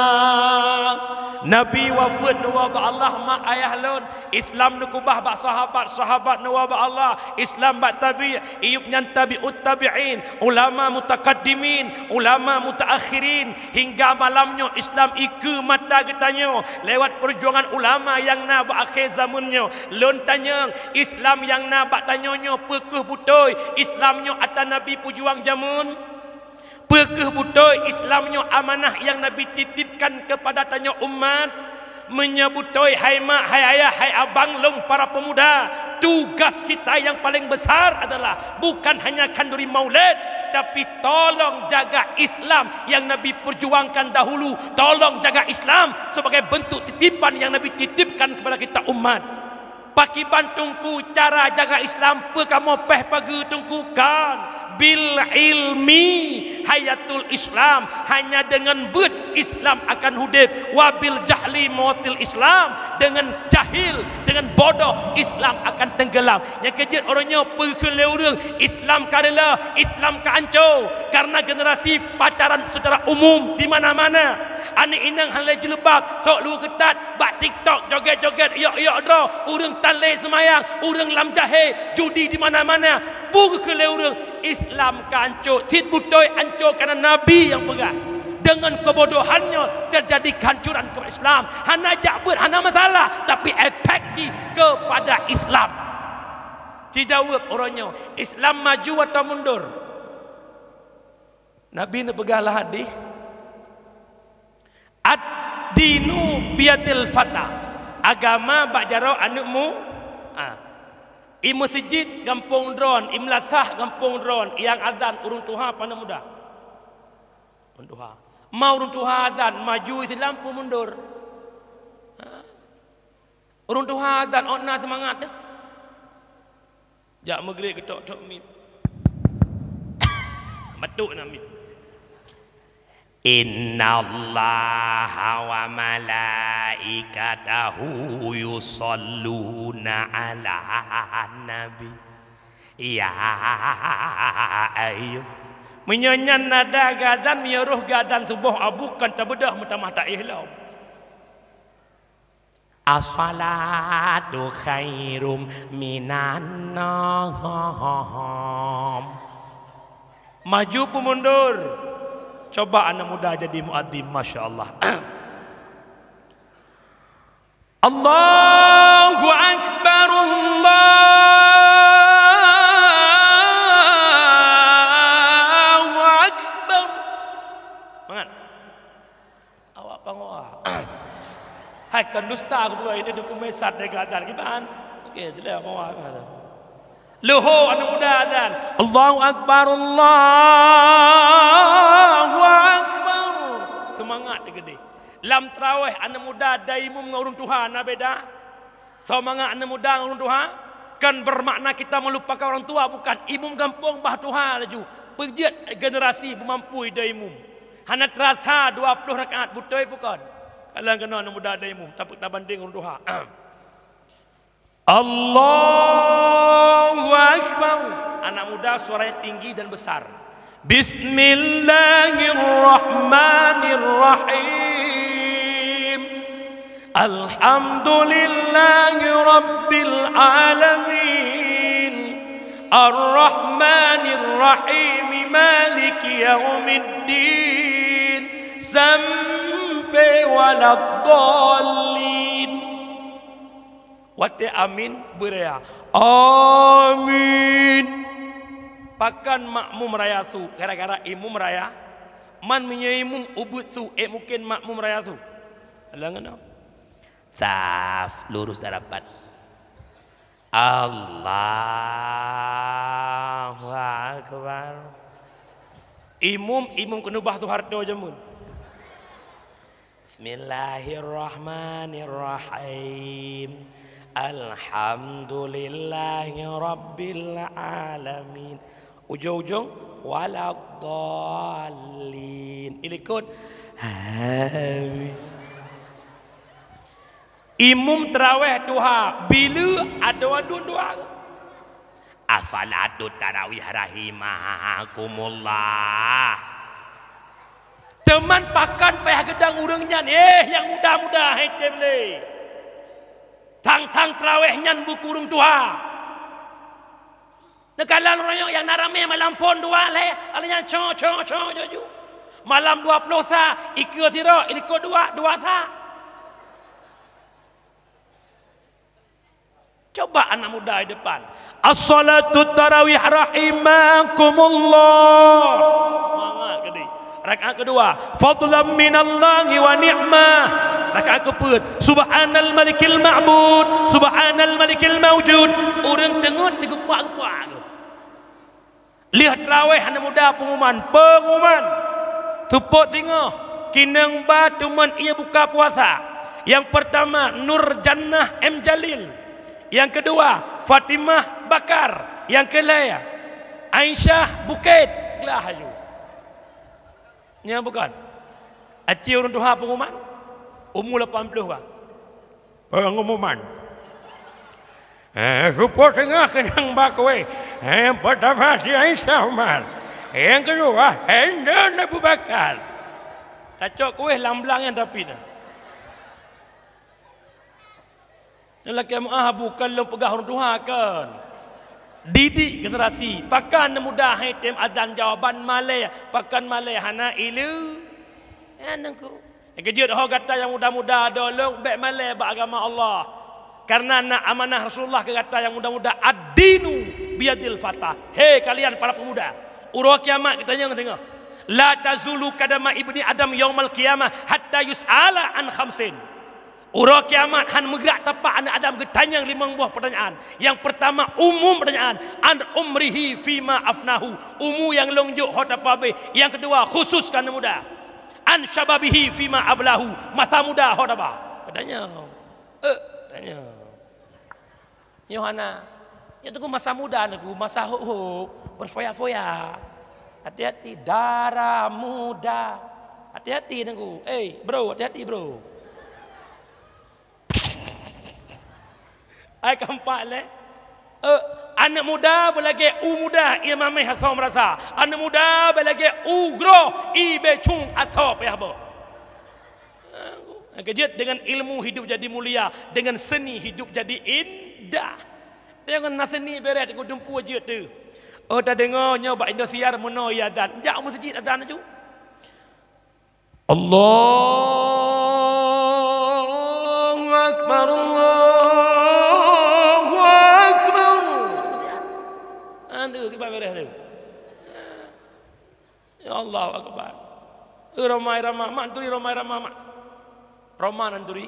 Nabi wafeuet neuwoe bak Allah, mak ayah lôn. Islam neukeubah bak sahabat, sahabat neuwoe bak Allah. Islam bak tabi', ié nyan tabi'ut tabi'in, ulama mutakaddimin, ulama mutaakhirin. Hingga malam nyoe Islam ikeue mata geutanyoe lewat peujuangan ulama nyang na bak akhé zameun nyoe. Lôn tanyong, Islam nyang na bak tanyoe nyoe peu kheueh beutôi? Islam nyoe atra Nabi peujuang jameun? Peu kheueh beutôi Islam nyoe amanah nyang Nabi titipkan keupada tanyoe umat? Meunyoe beutôi, hai mak, hai ayah, hai abang lôn para peumuda, tugas kita nyang paleng beusar adalah bukan hanya khanduri maulid, tapi tolong jaga Islam nyang Nabi peujuangkan dahulu. Tolong jaga Islam sebagai bentuk titipan nyang Nabi titipkan keupada kita umat. Pakiban Teungku cara jaga Islam, peu kamoe péh pageue Teungku? Kan, bil ilmi hayatul Islam, hanya deungon beuet Islam akan udép, wa bil jahli mautil Islam, deungon jahil, deungon bodoh Islam akan tenggelam. Nyang keujeuet uroe nyoe peukheun lé ureuëng Islam ka reuloh, Islam ka anco karena generasi pacaran secara umum di mana-mana. Aneuk inong hana lé jilbab, sok luweue keutat, bak TikTok joget-joget, yok-yok droe, ureuëng tan lé seumayang, ureuëng lam jahé, judi di mana-mana. Peue geukheun lé ureuëng, Islam ka anco, cit beutôi anco karena Nabi nyang peugah. Deungon keubodohan nyoe teujadi kehancuran keu Islam. Hana jak beuet, hana masalah, tapi efek jih keupada Islam. Ci jaweueb uroe nyoe, Islam maju atawa mundur? Nabi neupeugah lam hadih, "Ad-dinu biyadil fata." Agama bak jaroe aneuk mu-, ah. I meuseujid gampông droe, i meulasah gampông droe, nyang azan ureuëng tuha paneuk muda? Ureuëng tuha. Ma ureuëng tuha azan, maju Islam peu mundur? Ah. Ureuëng tuha dan ôt na seumangat deh. Jak meugrek geutok-tok miet. Batuk na miet. "Innallaha wa malaikatahu yusalluna 'alan nabi. Ya ayyu." Meunyoe nyan nada geuadan, meunyoe roh geuadan suboh abu kan tabeudôh meutamah taéh lom. "As-salatu khairum minan naum." Maju peu mundur? Coba aneuk muda jadi muadzin, masya Allah. Allahu Akbar, Allahu Akbar. Mangat. Awak pangoh. Hai, kon dusta aku peugah, ini dukung mesat deh geuadan kiban. Oke, jelas pangoh. Leuho aneuk muda adan. Allahu Akbar, Allahu Akbar. Semangat. Lam tarawih aneuk muda dan imum ngon ureuëng tuha na beda. Soe mangat aneuk muda ngon ureuëng tuha, kan bermakna kita melupakan orang tua, bukan. Imum gampông bah tuha laju. Peujeuet generasi beumampu dan imum. Hana teurasa dua ploh rakaat beutôi, bukan. Kalon keunoe aneuk muda dan imum, tapi tabanding ureuëng tuha. Allahu Akbar. Anak muda suaranya tinggi dan besar. Bismillahirrahmanirrahim. Alhamdulillahi Rabbil Alamin. Arrahmanirrahim. Maliki Yaumiddin. Sampai waladdallin. Watée amin beuraya, "Amin." Pakon makmum raya su gara-gara imum raya? Man meunyoe imum ubit su, ék mungken makmum raya su? Alah ngon. Saf lurus dan rapat. Allahu Akbar. Imum, imum keuneubah Soeharto jameun. Bismillahirrahmanirrahim. Alhamdulillahi Rabbil Alamin. Ujong-ujong, waladdallin. Ilikot, amin. Imum tarawih tuha, bila ada dua-dua. As-salatu tarawih rahimakumullah. Teuma pakon payah geudong ureuëng nyan, eh, nyang muda-muda, hai tem lé. Thang-thang tarawih nyan bukon ureuëng tuha. Neukalon ureuëng nyang na ramé malam phon dua lhée, alah nyan cong, cong, cong, juju. Malam dua ploh sa, ikeue sidroe, ilikot dua, dua sa. Coba anak muda di depan. As-salatu tarawih rahimakumullah. Mangat gede. Rakaat kedua, fadlan minallahi wa ni'mah. Rakaat keupeuet, subhanal malikil ma'bud, subhanal malikil maujud. Ureuëng teungeut digeupak-geupak. Lheueh tarawih aneuk muda peungumuman, peungumuman. Seupôt singoh, keuneuk ba teuma ié buka puasa. Nyang peurtama Nur Jannah M Jalil. Nyang keudua Fatimah Bakar. Nyang keulhée Aisyah Bukét. Glah laju. Nyan bukon? Aci ureuëng tuha peungumuman, umu lapan ploh ka. Peungumuman. Eh, seupôt singoh keuneuk ba kueh. Eh, peurtama si Isa Umar. Nyang keudua, Hendon Abu Bakar. Tacok kueh lam blang nyang tapi na. Nyan lakée meuáh, bukon lôn peugah ureuëng tuha kon. Didik generasi, pakon aneuk muda hai tem azan jawaban malée, pakon malée hana ileu. Nyan ku. Nyang keujeuet ho gata nyang muda-muda dolong bék malée bak agama Allah. Kareuna na amanah Rasulullah keu gata nyang muda-muda, "Ad-dinu biyadil fata." Hei kalian para pemuda, uroe kiamat geutanyong teungoh. "La tazulu qadama ibni Adam yaumal qiyamah hatta yus'ala an khamsin." Uroe kiamat han meugrak tapak aneuk Adam geutanyong limong boh peutanyaan. Nyang peurtama, umum peutanyaan, "An umrihi fima afnahu." Umu nyang lôn jok ho tapabeh. Nyang keudua, khusus keu aneuk muda, "An syababihi fima ablahu." Masa muda ho taba. Geutanyong. Eh, tanyong. Nyoe hana. Nyoe teungku masa muda teungku, masa hôb-hôb, berfoya-foya. Hati-hati, darah muda. Hati-hati teungku. Eh, bro, hati-hati, bro. Ai keempat lé. Eh, aneuk muda beulagée u muda, ié mameh asoe meurasa. Aneuk muda beulagée u groh, ié bécung asoe payah boh. Keujeuet dengan ilmu hidup jadi mulia, dengan seni hidup jadi indah. Dengan na seni bereh teungku dumpu jeuet tu. Oh, tadeungoe nyoe bak Indosiar meunoe ié azan. Jak u meuseujid azan laju. Allahu Akbar, Allahu Akbar. Aduh, kiban bereh tu. Ya Allahu Akbar. Eh, Rhoma Irama, mak turi Rhoma Irama, mak. Rhoma nan turi.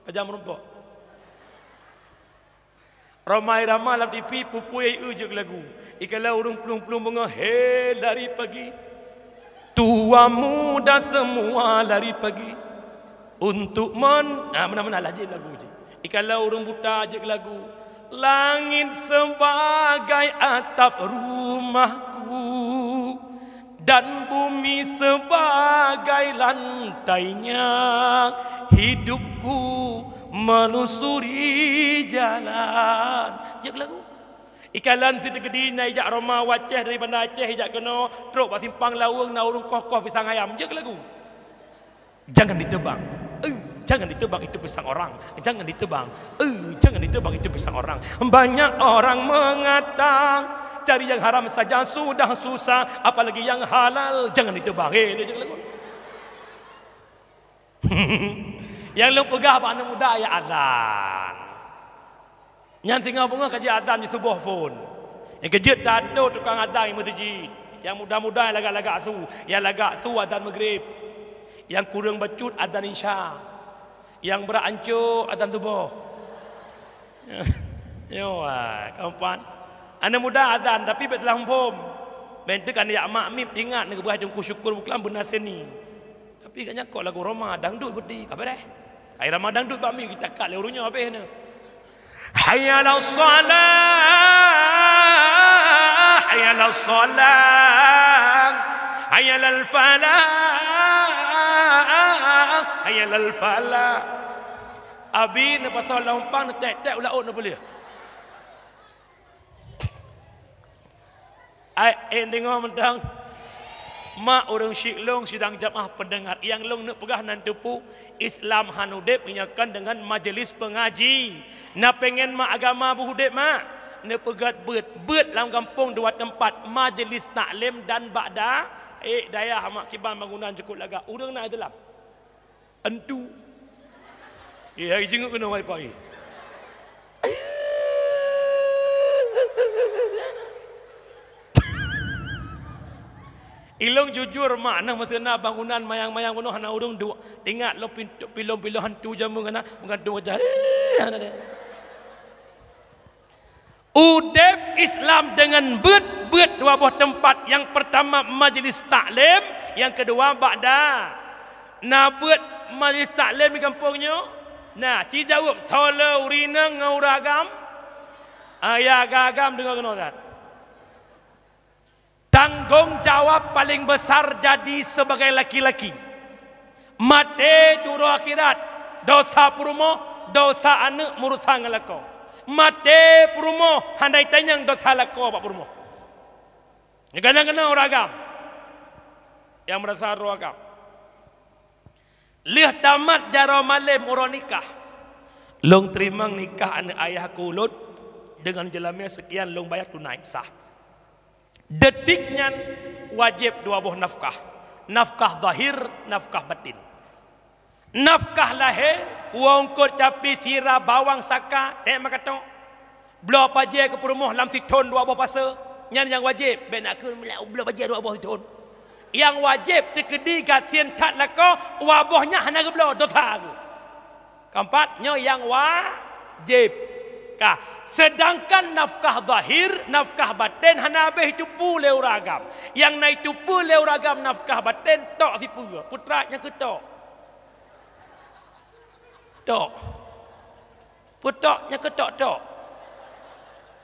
Pajan meurumpok. Rhoma Irama lam T V, pupui ié jeuet lagu. Ikalon ureuëng plueng-plueng beungoh, "He lari pagi. Tua muda semua lari pagi." Untuk men-, nah, meunan-meunan lah, jeuet lagu jih. Ikalon ureuëng buta jeuet lagu. Langit sebagai atap rumahku dan bumi sebagai lantainya, hidupku menyusuri jalan. Jeuet lagu. Ikalon si teukeudi na ijak Roma u Aceh, dari Banda Aceh ijak keunoe, trok bak simpang Laweueng na ureuëng koh-koh pisang ayam. Jeuet lagu. Jangan ditebang. Eh, jangan ditebang itu pisang orang. Jangan ditebang. Eh, jangan ditebang itu pisang orang. Banyak orang mengata, cari yang haram saja sudah susah, apalagi yang halal. Jangan ditebang. Eh, dia jangan lagu. Nyang lôn peugah bak aneuk muda ya azan. Nyan singoh beungoh ka jeuet azan di suboh phon. Nyang keujeuet tato tukang azan di meuseujid. Nyang muda-muda nyang lagak-lagak su, nyang lagak su azan Maghrib. Nyang kureueng bacut azan Isya. Nyang brat ancô azan suboh. Nyoe, ah, kawan. Aneuk muda azan, tapi bèk salah muphom. Bèk teuk aneuk yak mak mim ingat neugeubah Teungku Syukur buklam beuna seni. Tapi gobnyan kok lagu Roma dangdut beudi, ka beureh. Ai Roma dangdut bak mim geucakat lé ureuëng nyoe habéh nyoe. Hayya 'alas shalah, hayya 'alas shalah, hayya 'alal falah, hayya 'alal falah. Abi neupasoe lam umpang, neutek-tek u laôt neupeuleueh. Ai, eh, deungoe mantong. Mak ureuëng syiek lôn sidang jamaah pendengar, nyang lôn neuk peugah nan teupeu, Islam hana udeb meunyoe kon deungon majeulis pengaji. Na pengen mak agama beuudeb mak? Neupeugöt beuet, beuet lam gampông dua teumpat, majeulis taklim dan ba'da, eh, dayah mak kiban bangunan cukôp lagak. Ureuëng na di dalam. Entu. Eh, hai jinguk keunoe wifi. Ilong jujur mak, nah meuseuna bangunan mayang-mayang bunoe hana ureuëng duek. Ingat lom pintu pilon-pilon hantu jameun kana meugantung wajah. Eh, hana deh. Udeb Islam deungon beuet, beuet dua boh teumpat. Nyang peurtama majlis taklim, nyang keudua ba'da. Na beuet majlis taklim di gampông nyoe? Na, ci jaweueb, soe le ureuëng inong ngon ureuëng agam? Ayah agam deungoe keunoe that. Tanggong jawab paling besar jadi sebagai laki-laki. Maté turoe akhirat, dosa peurumoh, dosa aneuëk meurusan ngon lakoe. Maté peurumoh hana jitanyong dosa lakoe bak peurumoh. Nyan keunoe ureuëng agam nyang meurasa droe agam. Lheueh tamat jaroe malem uroe nikah, lôn teurimong nikah aneuëk ayah keu ulôn deungon jeulamé seukian lôn bayar tunai, sah. Detik nyan wajéb dua boh nafkah, nafkah zahir, nafkah batin. Nafkah lahé, puwoe eungkôt, capli, sira, bawang, saka, tém makatok. Bloe pajée keu peurumoh lam sithon dua boh pasoe, nyan nyang wajéb, bék na kheun bloe pajée dua boh sithon. Nyang wajéb teukeudi gasien that lakoe, dua boh nyan hana geubloe, dosa geuh. Keumpat, nyoe nyang wajéb. Ka, seudangkan nafkah zahir, nafkah baten hana habéh jiteupeue lé ureuëng agam. Nyang na jiteupeue lé ureuëng agam nafkah baten, tok sipeue, peutrap nyang keutok. Tok. Peutok nyang keutok-tok.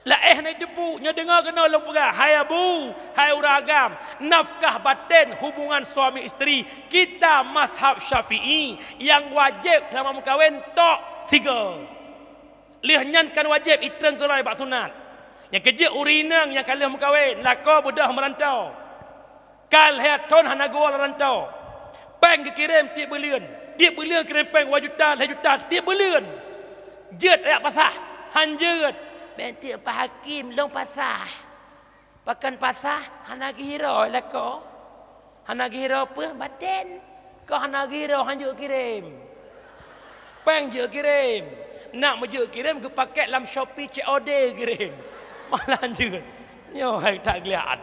Laéh na jiteupeue, nyoe deungoe keunoe lôn peugah, hai abu, hai ureuëng agam, nafkah baten hubungan suami isteri, kita mazhab Syafi'i, nyang wajéb seulama meukawen tok sigoe. Lheueh nyan kon wajéb, itreng keudroe bak sunat. Nyang keujeuet ureuëng inong nyang ka lheueh meukawen, lakoe beudôh meurantau. Ka lhée thon hana geuwoe lam rantau. Péng geukirém tieb buleuen. Tieb buleuen kirém péng dua juta, lhée juta tieb buleuen. Jeuet jak pasah, han jeuet. Bék teuk Pak Hakim lôn pasah. Pakon pasah hana geuhiro lakoe. Hana geuhiro peue baten. Kah hana geuhiro han jeuet kirém. Péng jeuet kirém. Nak meujeuet kirém geupakét lam Shopee C O D kirém. Malah jeuet. Nyoe hai that geuliat.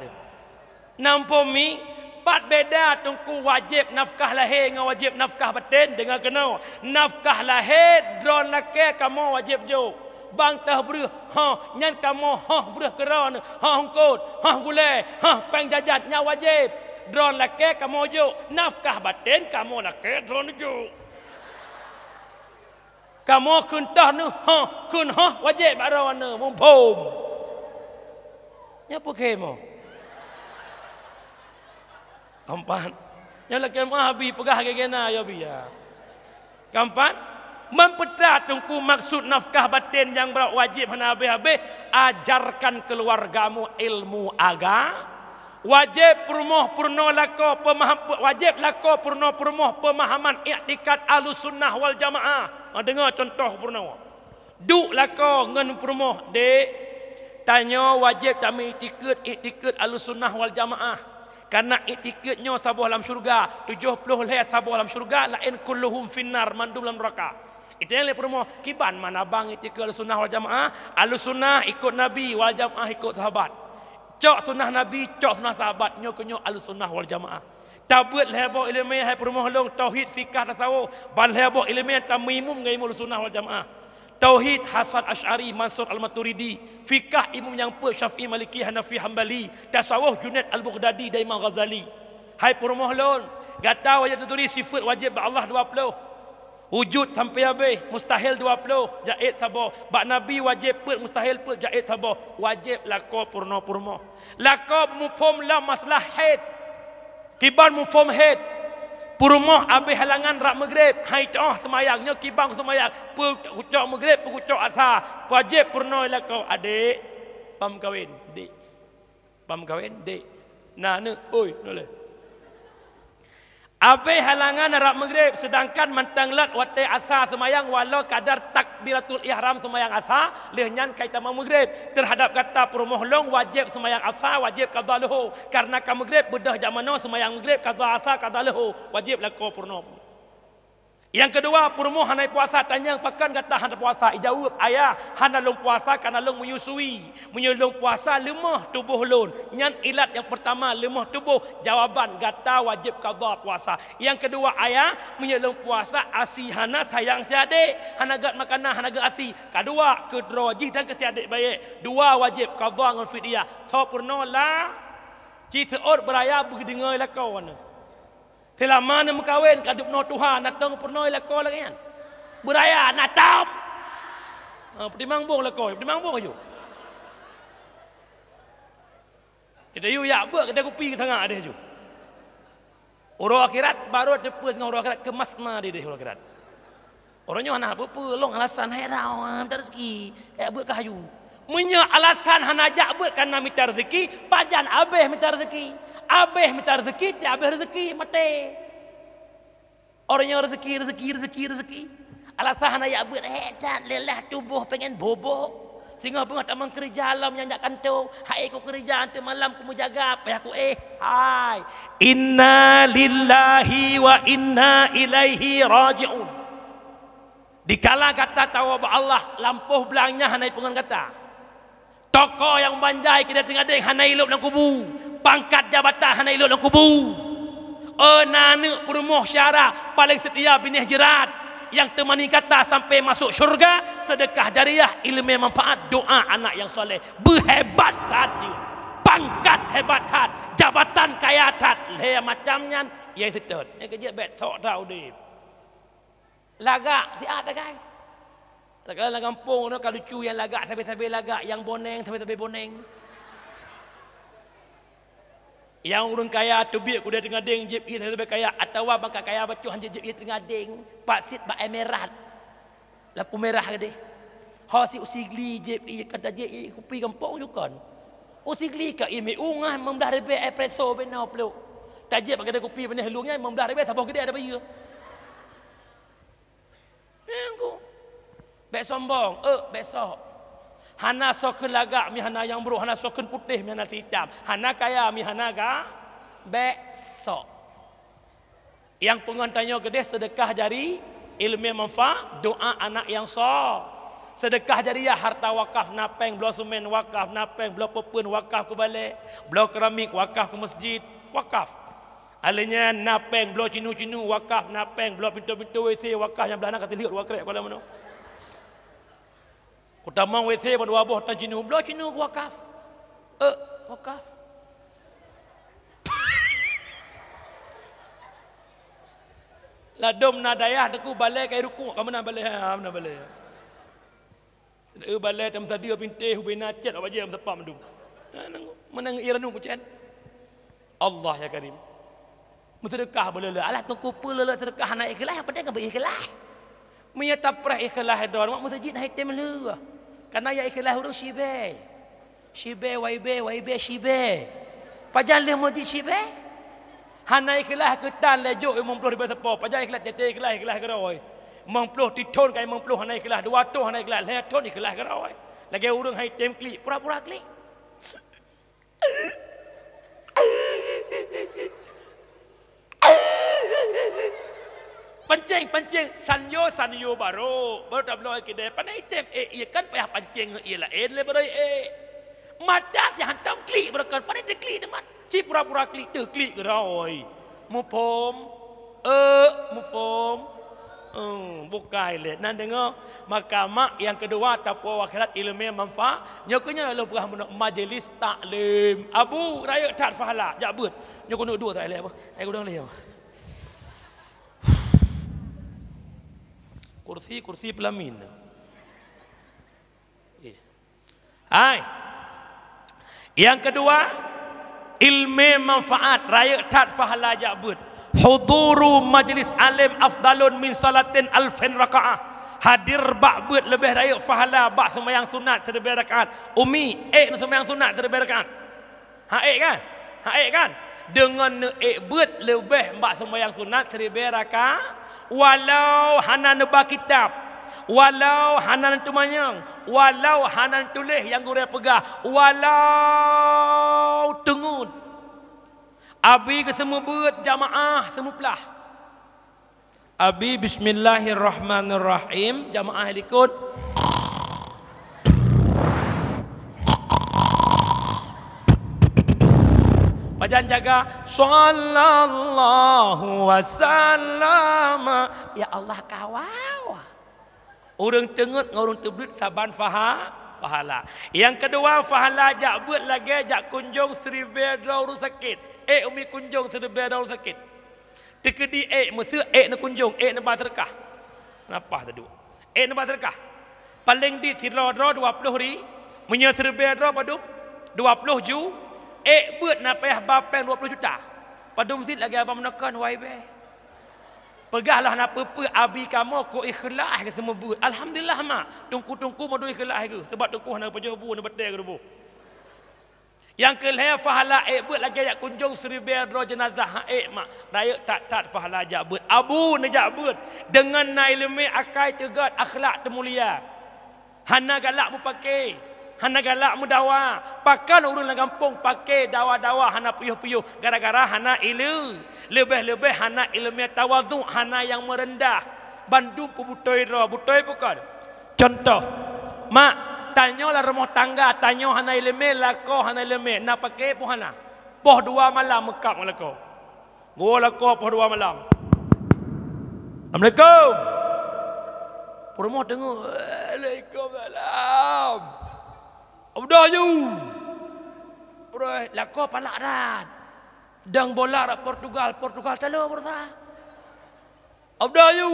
Namphom mi, pat beda teungku wajéb nafkah lahé ngon wajéb nafkah baten? Deungoe keunoe, nafkah lahé droen lakée kamoe wajéb jok. Bang teuh breueh, hoh, nyan kamoe hoh breueh keu droen, hoh eungkôt, hoh gulée, hoh péng jajan, nyan wajéb. Droen lakée kamoe jok, nafkah baten kamoe lakée droen jok. Kamoe kheun toh neuh, hoh, kheun hoh, wajéb bak droeneuh, muphom. Nyoe peue kheun mo? Keumpat. Nyoe lakée meuah Abi peugah lagée na, ya Abi, ya. Keumpat, meupeue teungku maksud nafkah baten nyang brat wajéb hana habéh-habéh, ajarkan keuluwargamu ilmu aga-, wajéb peurumoh peurunoe lakoe peumaham-, wajéb lakoe peurunoe peurumoh peumahaman iktikad Ahlussunnah wal Jamaah. Ha, deungoe cuntoh peurunoe. Duek lakoe ngon peurumoh, "Dek, tanyoe wajéb tameuiktikeuet iktikeuet Ahlussunnah wal Jamaah. Kareuna iktikeuet nyoe saboh lam syeuruga, tujoh ploh lhée saboh lam syeuruga, laén kulluhum finnar, mandum lam neuraka." Itanyong lé peurumoh, "Kiban man abang iktikeuet Ahlussunnah wal Jamaah?" "Ahlussunnah ikot Nabi, wal Jamaah ikot sahabat." Cok sunnah Nabi, cok sunnah sahabat, nyoe keuh nyoe Ahlussunnah wal Jamaah. Tabeuet lhée boh iéleumé hai peurumoh lôn, tauhid, fikah, tasawuf, ban lhée boh iéleumé tameuimum ngon imum Ahlussunnah wal Jamaah. Tauhid Hasan Asy'ari, Mansur Al-Maturidi, fikah imum nyang peuet Syafi'i, Maliki, Hanafi, Hambali, tasawuf Junaid Al-Baghdadi dan Imam Ghazali. Hai peurumoh lôn, gata wajéb taturi sifeuet wajéb bak Allah dua ploh. Wujud sampai habéh, mustahil dua ploh, jaiz saboh. Bak Nabi wajéb peuet, mustahil peuet, jaiz saboh. Wajéb lakoe peurunoe peurumoh. Lakoe beumuphom lam masalah haid. Kiban muphom haid. Peurumoh abéh halangan rab Maghrib, hai teuoh seumayang, nyoe kiban seumayang, peu-, kucok Maghrib, peu-, kucok Asa, wajéb peurunoe lakoe, "Adek, pam kawén, Dek." Pam kawén, Dek. Na neuk, oi, noleh. Abéh halangan rab Maghrib, seudangkan mantong lheueh watée Asa seumayang walau kadar takbiratul ihram seumayang Asa, lheueh nyan ka jitamong Maghrib. Teuhadab gata peurumoh lôn wajéb seumayang Asa, wajéb qadha luhô. Kareuna ka Maghrib, beudôh jak manoe seumayang Maghrib, qadha Asa, qadha luhô, wajéb lakoe peurunoe. Nyang keudua, peurumoh hana puasa, tanyong, "Pakon gata hana puasa?" Ijaweueb, "Ayah, hana lôn puasa kareuna lôn menyusui. Meunyoe lôn puasa, leumoh tuboh lôn." Nyan ilat nyang peurtama, leumoh tuboh. Jawaban, gata wajéb qadha puasa. Nyang keudua, "Ayah, meunyoe lôn puasa, asi hana, sayang si adek, hana gét makanan, hana gét asi." Keudua, keudroe jih dan keu si adek bayeue. Dua wajéb, qadha ngon fidyah. Soe peurunoe la, ci seuôt beuraya beudeungoe lakoe nyoe. Seulama na meukawen ka deup noe tuha, na tong peurunoe lakoe lagée nyan. Beuraya na tom. Ha, peutimang bong lakoe, peutimang bong aju. Kita yue yak beuk kedai kupi sangat deh aju. Uroe akhirat baru teupeue singoh uroe akhirat keumas ma deh, deh uroe akhirat. Uroe nyoe hana peue-peue, lôn alasan hai rawa mita rezeki, jak beuet keu hayu. Meunyoe alasan hana jak beuet kareuna mita rezeki, pajan abéh mita rezeki? Abéh mita rezeki, tieb abéh rezeki, maté. Uroe nyoe rezeki, rezeki, rezeki, rezeki. Alasan hana jak beuet, hék that lelah tuboh pengen bobok. Singoh beungoh tamong keureuja lom nyang jak kantô, hai ku keureuja teuk malam ku meujaga, payah ku éh. Hai, inna lillahi wa inna ilaihi raji'un. Dikala gata tawoe bak Allah, lampôh blang nyan hana ipeungon gata. Tokoh nyang banjai keudeh teungadeng hana ilôb lam kubu, pangkat jabatan hana ilôb lam kubu. Oh, na aneuk peurumoh syara paléng seutia binéh jeurat nyang teumani gata sampai masôk syeuruga, seudeukah jariah, ileumé manfaat, doa anak nyang saleh. Beuhebat that jeuet, pangkat hebat that, jabatan kaya that, lhée macam nyan, nyang seutôt. Nyang keujeuet bék sok that udeb. Lagak siat tagai. Tagai lam gampông nyoe ka lucu nyang lagak sabe-sabe lagak, nyang boneng sabe-sabe boneng. Nyang ureuëng kaya teubiet keudeh teungadeng jieb ié sabe-sabe kaya, atawa bangka kaya bacut han jieb ié teungadeng, pat cit bak Emirat. Lampu merah keudeh. Ho si usigli jieb ié, ka tajieb ié kupi gampông jukon. Usigli ka ié mi ungah meublah ribée espresso binoe plôk. Tajieb bak keudeh kupi binéh lueng nyan meublah ribée saboh keudeh ada bayeue. Nyan ku. Bék sombong, euk, bék sok. Hana soe kheun lagak mi hana nyang brôk, hana soe kheun putéh mi hana si itam, hana kaya mi hana ga, bék sok. Nyang peungon tanyoe keudeh seudeukah jari, ileumé manfaat, doa anak nyang so. Seudeukah jariah, harta wakaf, na péng bloe seumén wakaf, na péng bloe peupeuen wakaf keu balée, bloe keramik wakaf keu meuseujid, wakaf. Alheuh nyan na péng bloe cinu-cinu wakaf, na péng bloe pintoe-pintoe WC wakaf nyang blaih na ka teuliek dua krek kuala meunoe. Kutamong WC ban dua boh tan cinu, bloe cinu wakaf. Euk, wakaf. Adom na dayah teungku balai kai rukuk, ka meunan balai, ha, meunan balai. Eh, balai tam tadi pintéh ubena cet awak je meusapat mandum. Ha, nang, meunan ie ranup kucen. Allah ya Karim. Meuseudeukah beuleuleue. Alah teungku peuleuleue seudeukah hana ikhlas, nyang penting ka beu ikhlas. Meunyoe tapreh ikhlas droe, mak meuseujid hai tem lheueh. Kana ya ikhlas ureueng sibée. Sibée, waibée, waibée, sibée. Pajan lheueh meuseujid sibée? Hana ikhlas keutan lé jok limong ploh ribée sapo. Pajan ikhlas teuntée ikhlas, ikhlas keudroe. Limong ploh tithon ka limong ploh hana ikhlas, dua thon hana ikhlas, lhée thon ikhlas keudroe. Lagée ureueng hai tem klik, pura-pura klik. Pancéng, pancéng, sanyo, sanyo barô, barô tabloe keudée. Pane item, eh, iya kan payah pancéng ngon ié laén lé barô, eh. Mata si hantom klik barô kan, pane teuklik teuma. Ci pura-pura klik, teuklik keudroe. Muphom? Eh, muphom? Hmm, bukai lé. Nan deungoe, maka mak nyang keudua tapuwoe akhirat ileumé manfaat. Nyoe keuh nyoe lôn peugah meunoe majlis taklim. Abu, rayeuk that pahala, jak beuet. Nyoe keuneuk duek that lé apa? Ai kudong lé. Kursi, kursi pelamin. Eh. Hai. Nyang keudua, ileumé manfaat, rayeuk that pahala jak beuet. Huduru majlis alim afdalun min salatin alfin rakaah. Hadir bak beuet leubeh rayeuk pahala bak seumayang sunat siribée rakaat. Umi, ék neuseumayang sunat siribée rakaat. Ha ék kan? Ha ék kan? Deungon neuék beuet leubeh bak seumayang sunat siribée rakaat, walau hana neuba kitab, walau hana neuteumanyong, walau hana neutuléh nyang gurée peugah, walau teungeut. Abi geuseumeubeuet jamaah seumeuplah. Abi, bismillahirrahmanirrahim. Jamaah likot. Pajan jaga, sallallahu wasallam. Ya Allah, kawawa. Ureueng teungeut ngon ureueng teubeuet saban paha-, pahala. Nyang keudua, pahala jak beuet lagée jak kunjong siribée droe ureueng sakét. Eh, umi kunjong siribée droe ureueng sakét. Teukeudi ék meuseuk, ék neukunjong, ék neuba seudeukah. Napa teuduek? Ék neuba seudeukah. Paleng dit sidroe droe dua ploh ri-, meunyoe siribée droe padub? Dua ploh ju. Ék beuet na payah ba péng dua ploh juta. Padub cit lagée abang meunokon, wai bée. Peugah lah na peue-peue abi kamoe kok ikhlas geuseumeubeuet. Alhamdulillah, mak. Teungku-teungku meudua ikhlas geuh. Sabab teungku hana pajoh bu, hana batée geuh tuboh. Nyang keu lhée pahala ék beuet lagée jak kunjong siribée droe jeunazah, ha ék mak, rayeuk that-that pahala jak beuet. Abu neujak beuet deungon na ileumé, akai teugot, akhlak teumulia. Hana galak meupaké, hana galak meudawa. Pakon ureueng lam gampông paké dawa-dawa hana piôh-piôh gara-gara hana ileu-, leubeh-leubeh hana ileumé tawadhu, hana nyang meureundah. Bandum peubeutôi droe, beutôi pakon? Cuntoh, mak, tanyoe lam rumoh tangga, tanyoe hana ileumé, lakoe hana ileumé, na paké peue hana? Poh dua malam meukab ngon lakoe. Geuwoe lakoe poh dua malam. "Assalamualaikum." Peurumoh teungoh, "Waalaikumsalam." "Abdah yu." Preh, lakoe palak that. Dang bola rot Portugal, Portugal talo beurasa. "Abdah yu."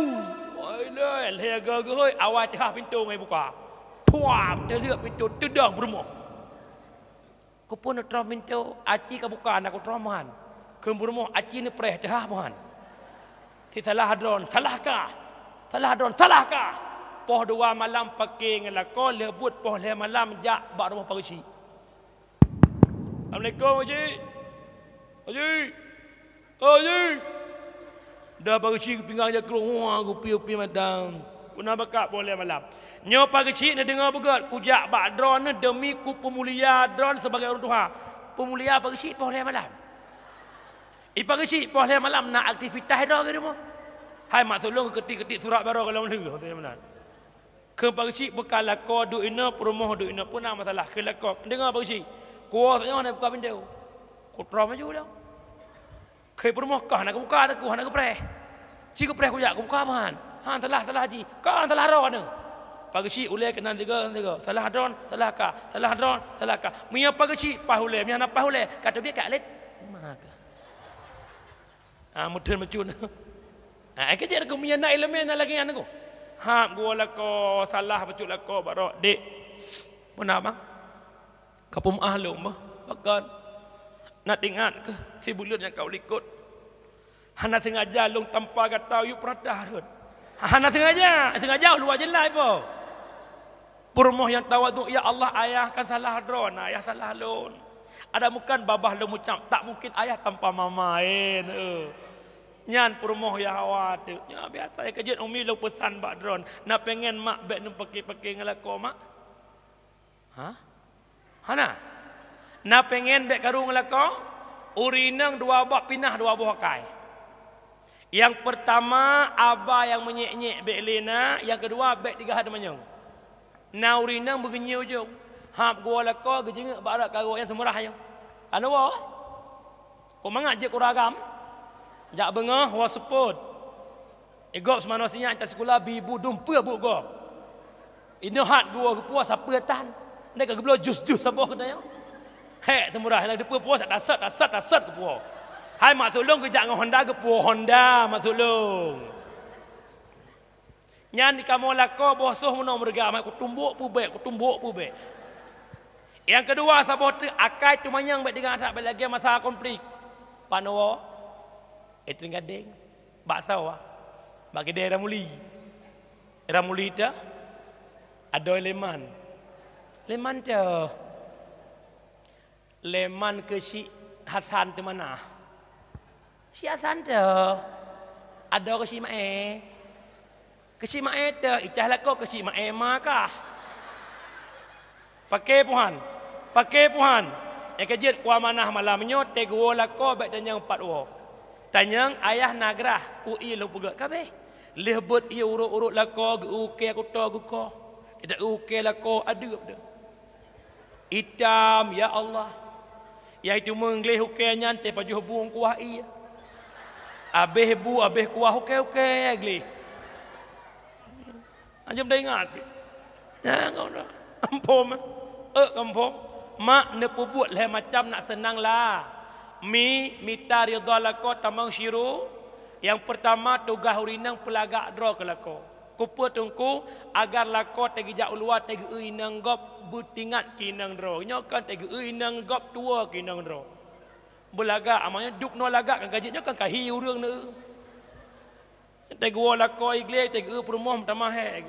Wai lé, lhée geuh-geuh, awai teuhah pintoe ngai buka. Puap, teuleuek pintoe teudong peurumoh. Keupeue neutrôm pintoe, aci ka buka na kutrom han. Kheun peurumoh, aci neupreh teuhah boh han. Sisalah droen, salah kah. Salah droen, salah kah. Poh dua malam paké ngon lakoe, lheueh buet poh lhée malam jak bak rumoh Pak Geuchik. "Assalamualaikum, Pak Geuchik. Pak Geuchik. Oh, Pak Geuchik." Dah Pak Geuchik pinggang jak keuluwa, geupiôh-piôh mata. Peuna bakat poh lhée malam. Nyoe Pak Geuchik neudeungoe beugét, kujak bak droeneuh deumi kupeumulia droeneuh sibagai ureueng tuha. Peumulia Pak Geuchik poh lhée malam. I Pak Geuchik poh lhée malam na aktivitas droe di rumoh. Hai mak sulong keutik-keutik surat barô golom lheueh, maksudnya meunan. Kheun Pak Geuchik, beuka lakoe duek inoe, peurumoh duek inoe, peue na masalah? Kheun lakoe, "Deungoe Pak Geuchik, kuwoe sajoe hana buka pintoe. Kutrôm laju lom." Kheun peurumoh, "Kah hana geubuka, hana geupreh. Ci geupreh kujak, geubuka ban. Han salah, salah jih. Kah salah droeneuh." Pak Geuchik ulée keunan tiga, tiga. "Salah droen, salah kah. Salah droen, salah kah." Meunyoe Pak Geuchik paih ulée, meunyoe hana paih ulée, ka teubiet ka lét. Maka. Ah, meuteun meucut. Nah, ai keu jeuet keu meunyoe na ileumèe na lagèe nyan keuh. Hab geuwoe lakoe, salah bacut lakoe bak droe, "Dek, peue na bang? Ka peumeu'ah lôn bah, pakon? Na teuingat keuh si buleuen nyang ka u likot. Hana seungaja lôn tampa gata yue peuratah rhot. Hana seungaja, seungaja luwa jeulaih po." Peurumoh nyang tawadhu, "Ya Allah, ayah kan salah droe, na ayah salah lôn. Ada mungken babah lôn meucam, tak mungken ayah tanpa mama, eh, eh." Nyan peurumoh nyang hawa teuk. Nyan biasa nyang keu jeuet umi lôn peusan bak droe, na pengen mak bèk neupaké-paké ngon lakoe mak? Hah? Hana? Na pengen bèk karu ngon lakoe? Ureueng inong dua boh pinah dua boh akai. Nyang peurtama, aba nyang meunyék-nyék bèk lé na, nyang keudua bèk tiga hai teumanyong. Na ureueng inong beugeunyoe ujong, hab geuwoe lakoe geujeungeuk bak rot karu nyang seumurah nyoe. Ka neuwoe? Kok mangat jeuet keu ureueng agam? Jak beungoh woe seupôt. Igob seumanoe sinyak intat sikula bi bu dum peue buet gob. Inoe hat geuwoe geupuwoe sapeue tan. Ndai ka geubloe jus-jus saboh geutanyoe. Hék teumurah, hana teupeue puwoe, sat-sat, sat-sat geupuwoe. Hai mak sulông geujak ngon honda, geupuwoe honda mak sulông. Nyan di kamoe lakoe boh soh meunoe meureuga, mak kutumbok peue bèk, kutumbok peue bèk. Nyang keudua saboh teuk akai teumanyong bèk deungon that bèk lagèe masa konflik. Panoe, eh, teugadeng, baksoe, bak keudè Ramuli. Ramuli teuh, adoe Leman. Leman teuh. Leman keu si Hasan teuh manah. Si Hasan teuh, adoe keu si Mae. Keu si Mae teuh, icah lakoe keu si Mae ma kah. Paké puhan, paké puhan. Nyang keu jeuet keu amanah malam nyoe teuh geuwoe lakoe bèk tanyong pat woe. Tanyong ayah na grah, peue ie lôn peugöt ka abéh. Lheueh beuet ie urot-urot lakoe geu-ukèe kuto geukoh. Geuukèe lakoe adeueb deuh. Itam, ya Allah. Nyang teuma gleh ukèe nyan teuh pajoh bu ngon kuah ie. Abéh bu, abéh kuah, ukèe-ukèe gleh. Anjom dah ingat. Ya, kau dah. Ampôn. Eh, ampôn. Mak neupeubuet lhèe macam nak seunang la. Mi, mita ridha lakoe tamong sidroe. Nyang peurtama, tugaih ureueng inong peulagak droe keu lakoe. Keupeue teungku? Agar lakoe teuh geujak u luwa teuh geu-eu inong gob beutingat keu inong droe. Nyoe kan teuh geu-eu inong gob tuwoe keu inong droe. Beulagak, amai nyoe dub noe lagak kan ka jeuet nyoe kan ka hi ureueng neu. Teuh geuwoe lakoe igleh, teuh geu-eu peurumoh meutamah hék.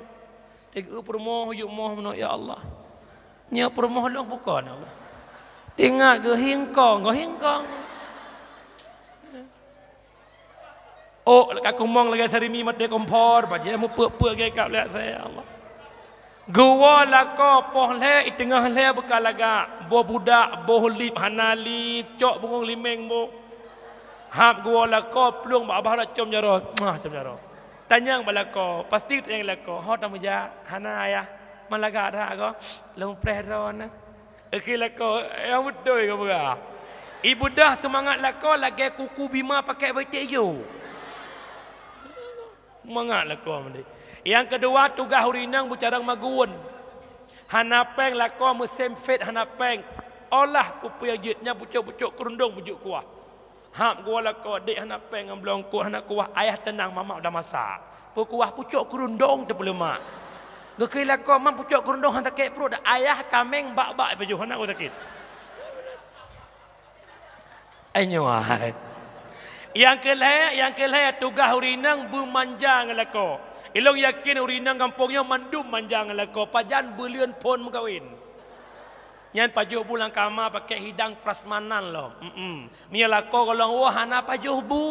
Teuh geu-eu peurumoh yue moh meunoe, ya Allah. Nyoe peurumoh lôn bukon, ya Allah. Tingat geuhingkong, geuhingkong. Oh, ka kumong lagèe sarimi maté kompor, bajèe meupeuk-peuk lagèe kap lé asèe, ya Allah. Geuwoe lakoe poh lhèe, i teungoh lhèe beuka lagak, boh budak, boh lip hana lip, cok bungong limeng boh. Hab geuwoe lakoe plueng bak babah rot com jaroe, muah com jaroe. Tanyong bak lakoe, pasti tanyong lakoe, "Ho tameujak?" "Hana, Ayah." "Man lagak that goe?" "Lôn preh droeneuh." Oke lakoe, nyang beutôi ka peugah. Ibeudôh seumangat lakoe lagèe kuku bima pakèk beutek ijo. Mangat lakoe meudeh. Nyang keudua, tugaih ureueng inong beucarông magun. Hana pèng lakoe meusem fet hana pèng. Olah peue-peue nyang jeuet nyan pucok-pucok keurundong beujeuet kuah. Hab geuwoe lakoe, "Dek hana pèng ngon bloe eungkôt hana kuah, ayah teunang mamak udah masak." Peukuah pucok keurundong teupeuleumak. Geukheun lakoe, "Mam pucok keurundong hana sakét pruet, ayah kaméng bak-bak ipajoh hana sakét." Ai nyoe hai. Nyang keu lhèe, nyang keu lhèe tugaih ureueng inong beumanja ngon lakoe. Ilôn yakin ureueng inong gampông nyoe mandum manja ngon lakoe, pajan buleuen phôn meukawen. Nyan pajoh bu lam kama pakèk hidang prasmanan lom. Mm-mm. Meunyoe lakoe gohlom woe hana pajoh bu.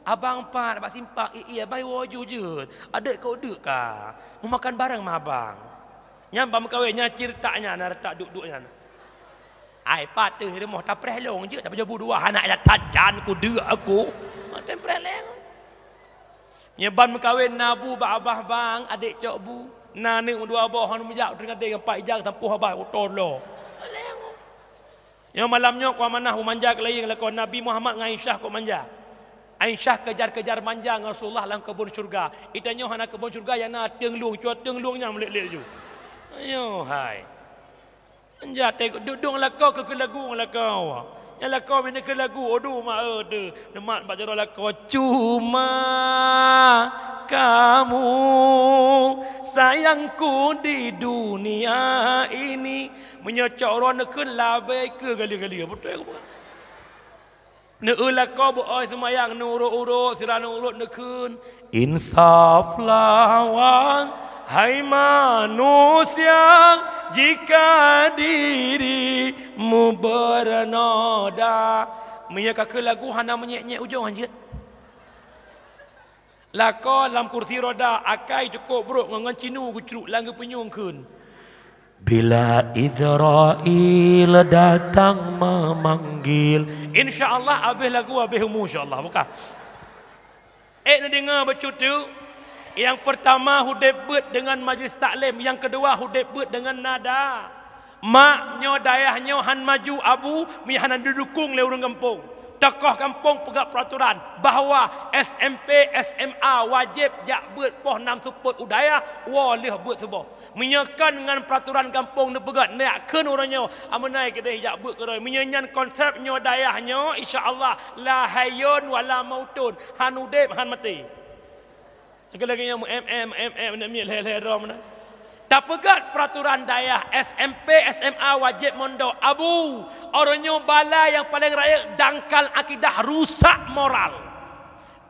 "Abang pat bak simpang." "Ie, ie, abang woe ju jeuet. Adeuek keu udeuek ka. Meumakan bareng ma abang." Nyan ban meukawen, nyan ci reutak nyan, na reutak duek-duek nyan. Ai pat teuh rumoh tapreh lôn jeuet, tapajoh bu dua, hana that jan kudeuek aku. Tem preh lé. Nyoe ban meukawen na bu bak abah bang, adék cok bu. Na aneuk meudua boh, hana meujak teurimong ngon pat ijang sampôh abah utoe lo. Nyoe malam nyoe ku amanah, ku manja keu laén lakoe Nabi Muhammad ngon Aisyah kok manja. Aisyah kejar-kejar manja ngon Rasulullah lam keubon syurga. Itanyoe hana keubon syurga nyang na teueng lueng, cua teueng lueng nyang meulet-let ju. Ayo hai. Manja teuh duek-duek ngon lakoe keu lagu ngon lakoe. Nyang lakoe meuneukheun lagu, aduh, ma, eh, deuh. Neumat bak jaroe lakoe, "Cuma kamu sayangku di dunia ini." Meunyoe cok uroe neukheun, labée keu galie-galie. Beutôi keu bukan? Neueu lakoe beu-oi seumayang, neurot-urot, sira neurot neukheun. Insaflah, wahai manusia, jika dirimu bernoda. Meunyoe ka kheun lagu hana meunyék-nyék ujong hanjeuet. Lakoe lam kursi roda, akai cukôp brok ngon, ngon cinu geucruk lam geupeunyueng kheun. Bila Israel datang memanggil. Insya Allah habéh lagu, habéh umu, insya Allah. Buka. Eh, neudeungoe bacut tu. Nyang peurtama udeb beuet deungon majlis taklim, nyang keudua udeb beuet deungon nada. Mak, nyoe dayah nyoe han maju abu, meuihan hana didukong lé ureuëng gampông. Tokoh gampông peugah peuraturan bahwa S M P, S M A wajéb jak beuet poh nam seupôt u dayah, woe lheueh beuet suboh. Meunyoe kon ngon peuraturan gampông neupeugah, neujak kheun uroe nyoe, ameunai keudeh jak beuet keudroe. Meunyoe nyan konsep nyoe dayah nyoe, insya Allah, la hayyun wa la mautun, han udeb, han maté. Lagée-lagée nyoe meu-M M, M M, aneuk miet lhée-lhée droe meunan. Tapeugah peuraturan dayah, S M P, S M A wajéb mondok. Abu, uroe nyoe bala nyang paleng rayeuk dangkal akidah, rusak moral.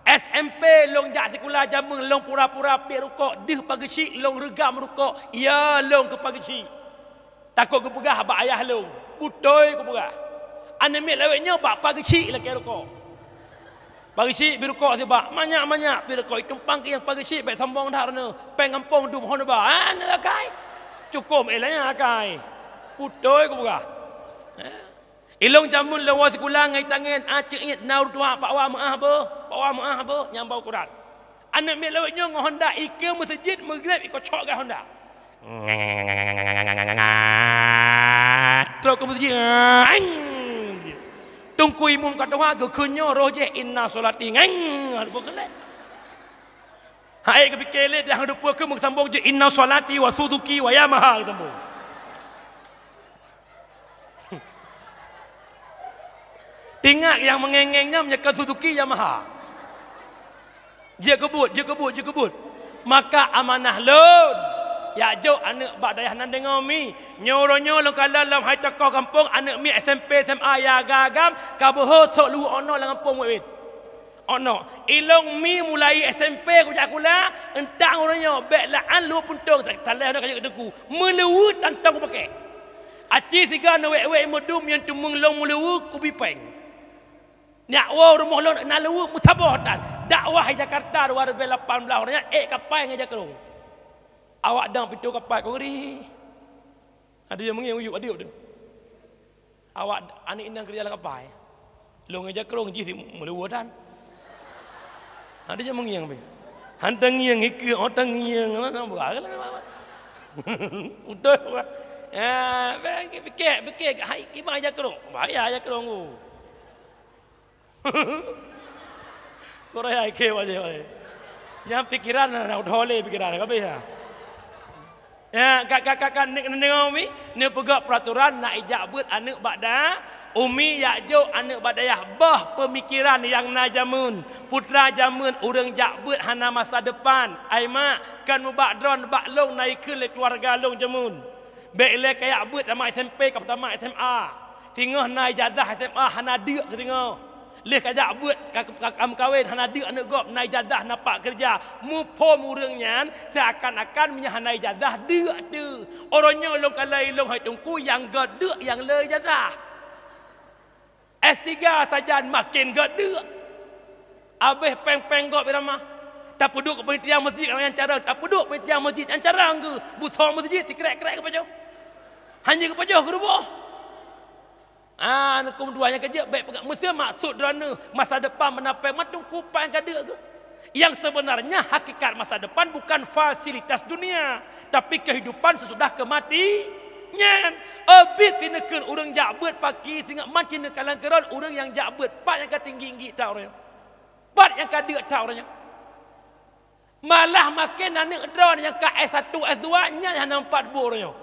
S M P lôn jak sikula jameun, lôn pura-pura piep rukok, deuh pageusyik lôn reugam rukok, ya lôn keu pageusyik. Takot geupeugah bak ayah lôn, beutôi kupeugah. Aneuk miet lawét nyoe bak pageusyik lakée rukok. Pageusyik bri rukok sibak, manyak-manyak bri rukok, itumpang keu nyang pageusyik bék sombong that droeneuh, péng gampông dum hon ba. Ah, aneuk akai. Cukôp ilée nyan akai. Beutôi kupeugah. Eh. Ilong jameun lôn woe sikula ngai tangen, aneuk miet na ureuëng tuha pak wa meuáh beuh, pak wa meuáh beuh, nyang ba ukuran. Aneuk miet lawét nyoe ngon honda ikeue meuseujid, meugreb ikocok gai honda. Trok keu meuseujid. Teungku imum ka tuha geukheun nyoe roh jih inna sholati. Hai geupike lé dah deupeu keu meusambong jih inna sholati wa Suzuki wa Yamaha geusambong. Tingat nyang meungeng-ngeng nyan meunyoe kon Suzuki Yamaha. Jeuet keu buet, jeuet keu buet, jeuet keu buet. Maka amanah lôn, jak jok aneuk bak dayah nan deungoe mi. Nyoe uroe nyoe lôn kalon lom hai tokoh gampông aneuk miet S M P, S M A ya gagam ka beuhe sok luweue ono lam gampông wét-wét. Ono, ilong mi mulai S M P kujak kula, entang uroe nyoe bék laan luweue puntông, ta-, taleh nyoe ka jeuet keu teungku. Meuleuweue tantong kupakée. Aci siga neuwék-wék meudum nyang teumeung lôn meuleuweue kubi péng. Nyak woe rumoh lôn na leuweue meusaboh tan. Dakwah di Jakarta dua ribu lapan belas uroe nyan ék kapai ngon jakrong. Awak dang pintoe kapai kuri. Ada nyang meungieng uyuek adeueb tu. Awak aneuk inong keurija lam kapai. Lôn ngon jakrong jih meuleuweue tan. Ada nyang meungieng pih. Han tangieng ikeue, oh tangieng. Beutôi. Ya, pikir, pikir, hai kiban jakrong. Bahaya jakrong tu. Korea ikeu wajéh, wajéh. Nyang pikeran na udhole pikeran ka habéh ya. Ya, ka, ka, ka, ka, ni, ni, ni, umi, ni peugah peraturan nak ijak beuet aneuk bak da, umi yak jok aneuk bak dayah bah pemikiran nyang na jameun. Putra jameun ureuëng jak beuet hana masa depan. Ai mak, kan mubak droen bak long na ikheun lé keluarga long jameun. Bék lé kayak beuet tamat S M P ka tamat S M A. Singoh na ijazah S M A hana deuk keu singoh. Lheueh kajak beuet ka, ka, ka meukawen hana deuk aneuk gob na ijazah na pak keureuja. Muphom ureuëng nyan seakan-akan meunyoe hana ijazah deuk teuh. Uroe nyoe lôn kalai lôn hai teungku nyang gét deuk nyang le ijazah. S tiga sajan maken gét deuk. Abéh péng-péng gob irama. Tapeuduek keu panitia masjid nyang carong, tapeuduek panitia masjid nyang carong geuh. Busoe masjid tikrek-krek geupajoh. Hanya geupajoh geuruboh. Ah, neukum dua nyang keujeuet bék peugah. Meuseu maksud droeneuh masa depan meunape matong kupai nyang ka deuk geuh. Yang sebenarnya hakikat masa depan bukan fasilitas dunia, tapi kehidupan sesudah kematian. Abit sineukheun ureuëng jak beuet paki singoh man sineuk kalang keuron ureuëng nyang jak beuet pat nyang ka tinggi-tinggi that uroe nyoe. Pat nyang ka deuk that uroe nyoe. Malah maken aneuk droe nyang ka S satu, S dua nyan hana meupat buet uroe nyoe.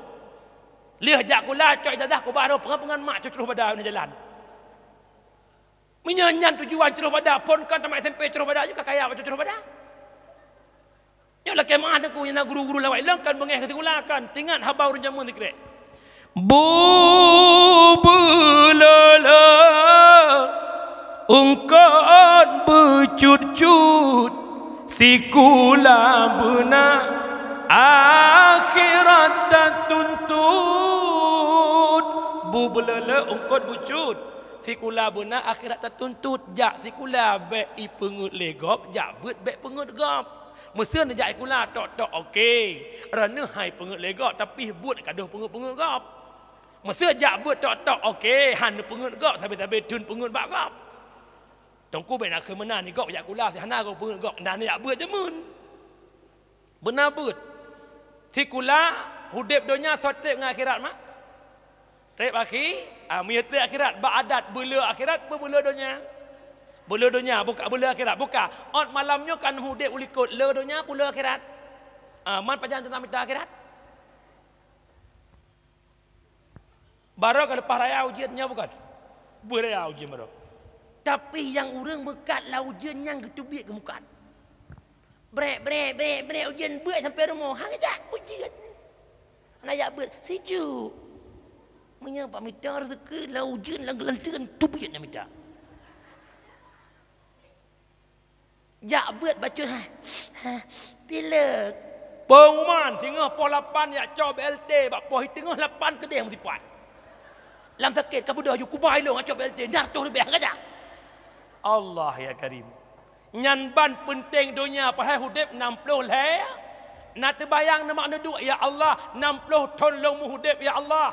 Lheueh jak kula cok ijazah kubah droe peungon-peungon mak cok troh bada u jalan. Meunyoe nyan tujuan Coroh Bada, phon kan tamat S M P Coroh Bada, nyoe ka kaya bacut Coroh Bada. Nyoe lakée meu'ah Teungku, nyang na guru-guru lawai lôn kan beungéh keu sikula kan. Teuingat haba ureuëng jameun sikrek. Bubulala ungkot beucut-cut, sikula beuna akhirat tatuntut. Bubulala ungkot beucut, sikula beuna akhirat tatuntut. Jak sikula bék ipeungeuet lé gob, jak beuet bék peungeuet gob. Meusén jak sikula tok-tok oke. Reuneuh hai peungeuet lé gob, tapi buet ka deuh peungeuet-peungeuet gob. Meusén jak beuet tok-tok oke, han peungeuet gob, sabe-sabe thon peungeuet bak gob. Teungku bék na kheueh meunan, gob jak sikula, si hana gob peungeuet gob, na jak beuet jameun. Beuna beuet. Sikula, udeb donya, soe treb ngon akhirat, mak? Treb akhi, ah, meunyoe treb akhirat, bak adat beuleu akhirat, beubeuleu donya. Beuleu donya, buka beuleu akhirat, buka. Ot malam nyoe kan udeb u likot, leu donya, peuleu akhirat. Ah, man pajan teuntang mita akhirat? Baroe ka leupah raya ujeuen nyoe bukan? Beuh raya ujeuen baroe. Tapi nyang ureuëng meukat lam ujeuen nyang geuteubiet geumeukat. Brek, brek, brek, brek, ujeuen beuet sampai rumoh. Hana jak ujeuen. Hana jak beuet, sijuek. Meunyoe bak mita rezeki lam ujeuen, lam geulanteuen, teubiet na mita. Jak beuet bacut, ha, ha, pilek. Pengumuman, singoh poh lapan jak cok B L T, bak poh teungoh lapan keudeh meusipat. Lam sakét ka beudôh ju kubai lôn jak cok B L T, enam ratus leubeh, ka jak. Allah ya Karim. Nyan ban peunteng donya, padahai udeb enam puluh lhée. Na teubayang neumak neuduek, ya Allah, enam puluh thon lôn meuudeb, ya Allah.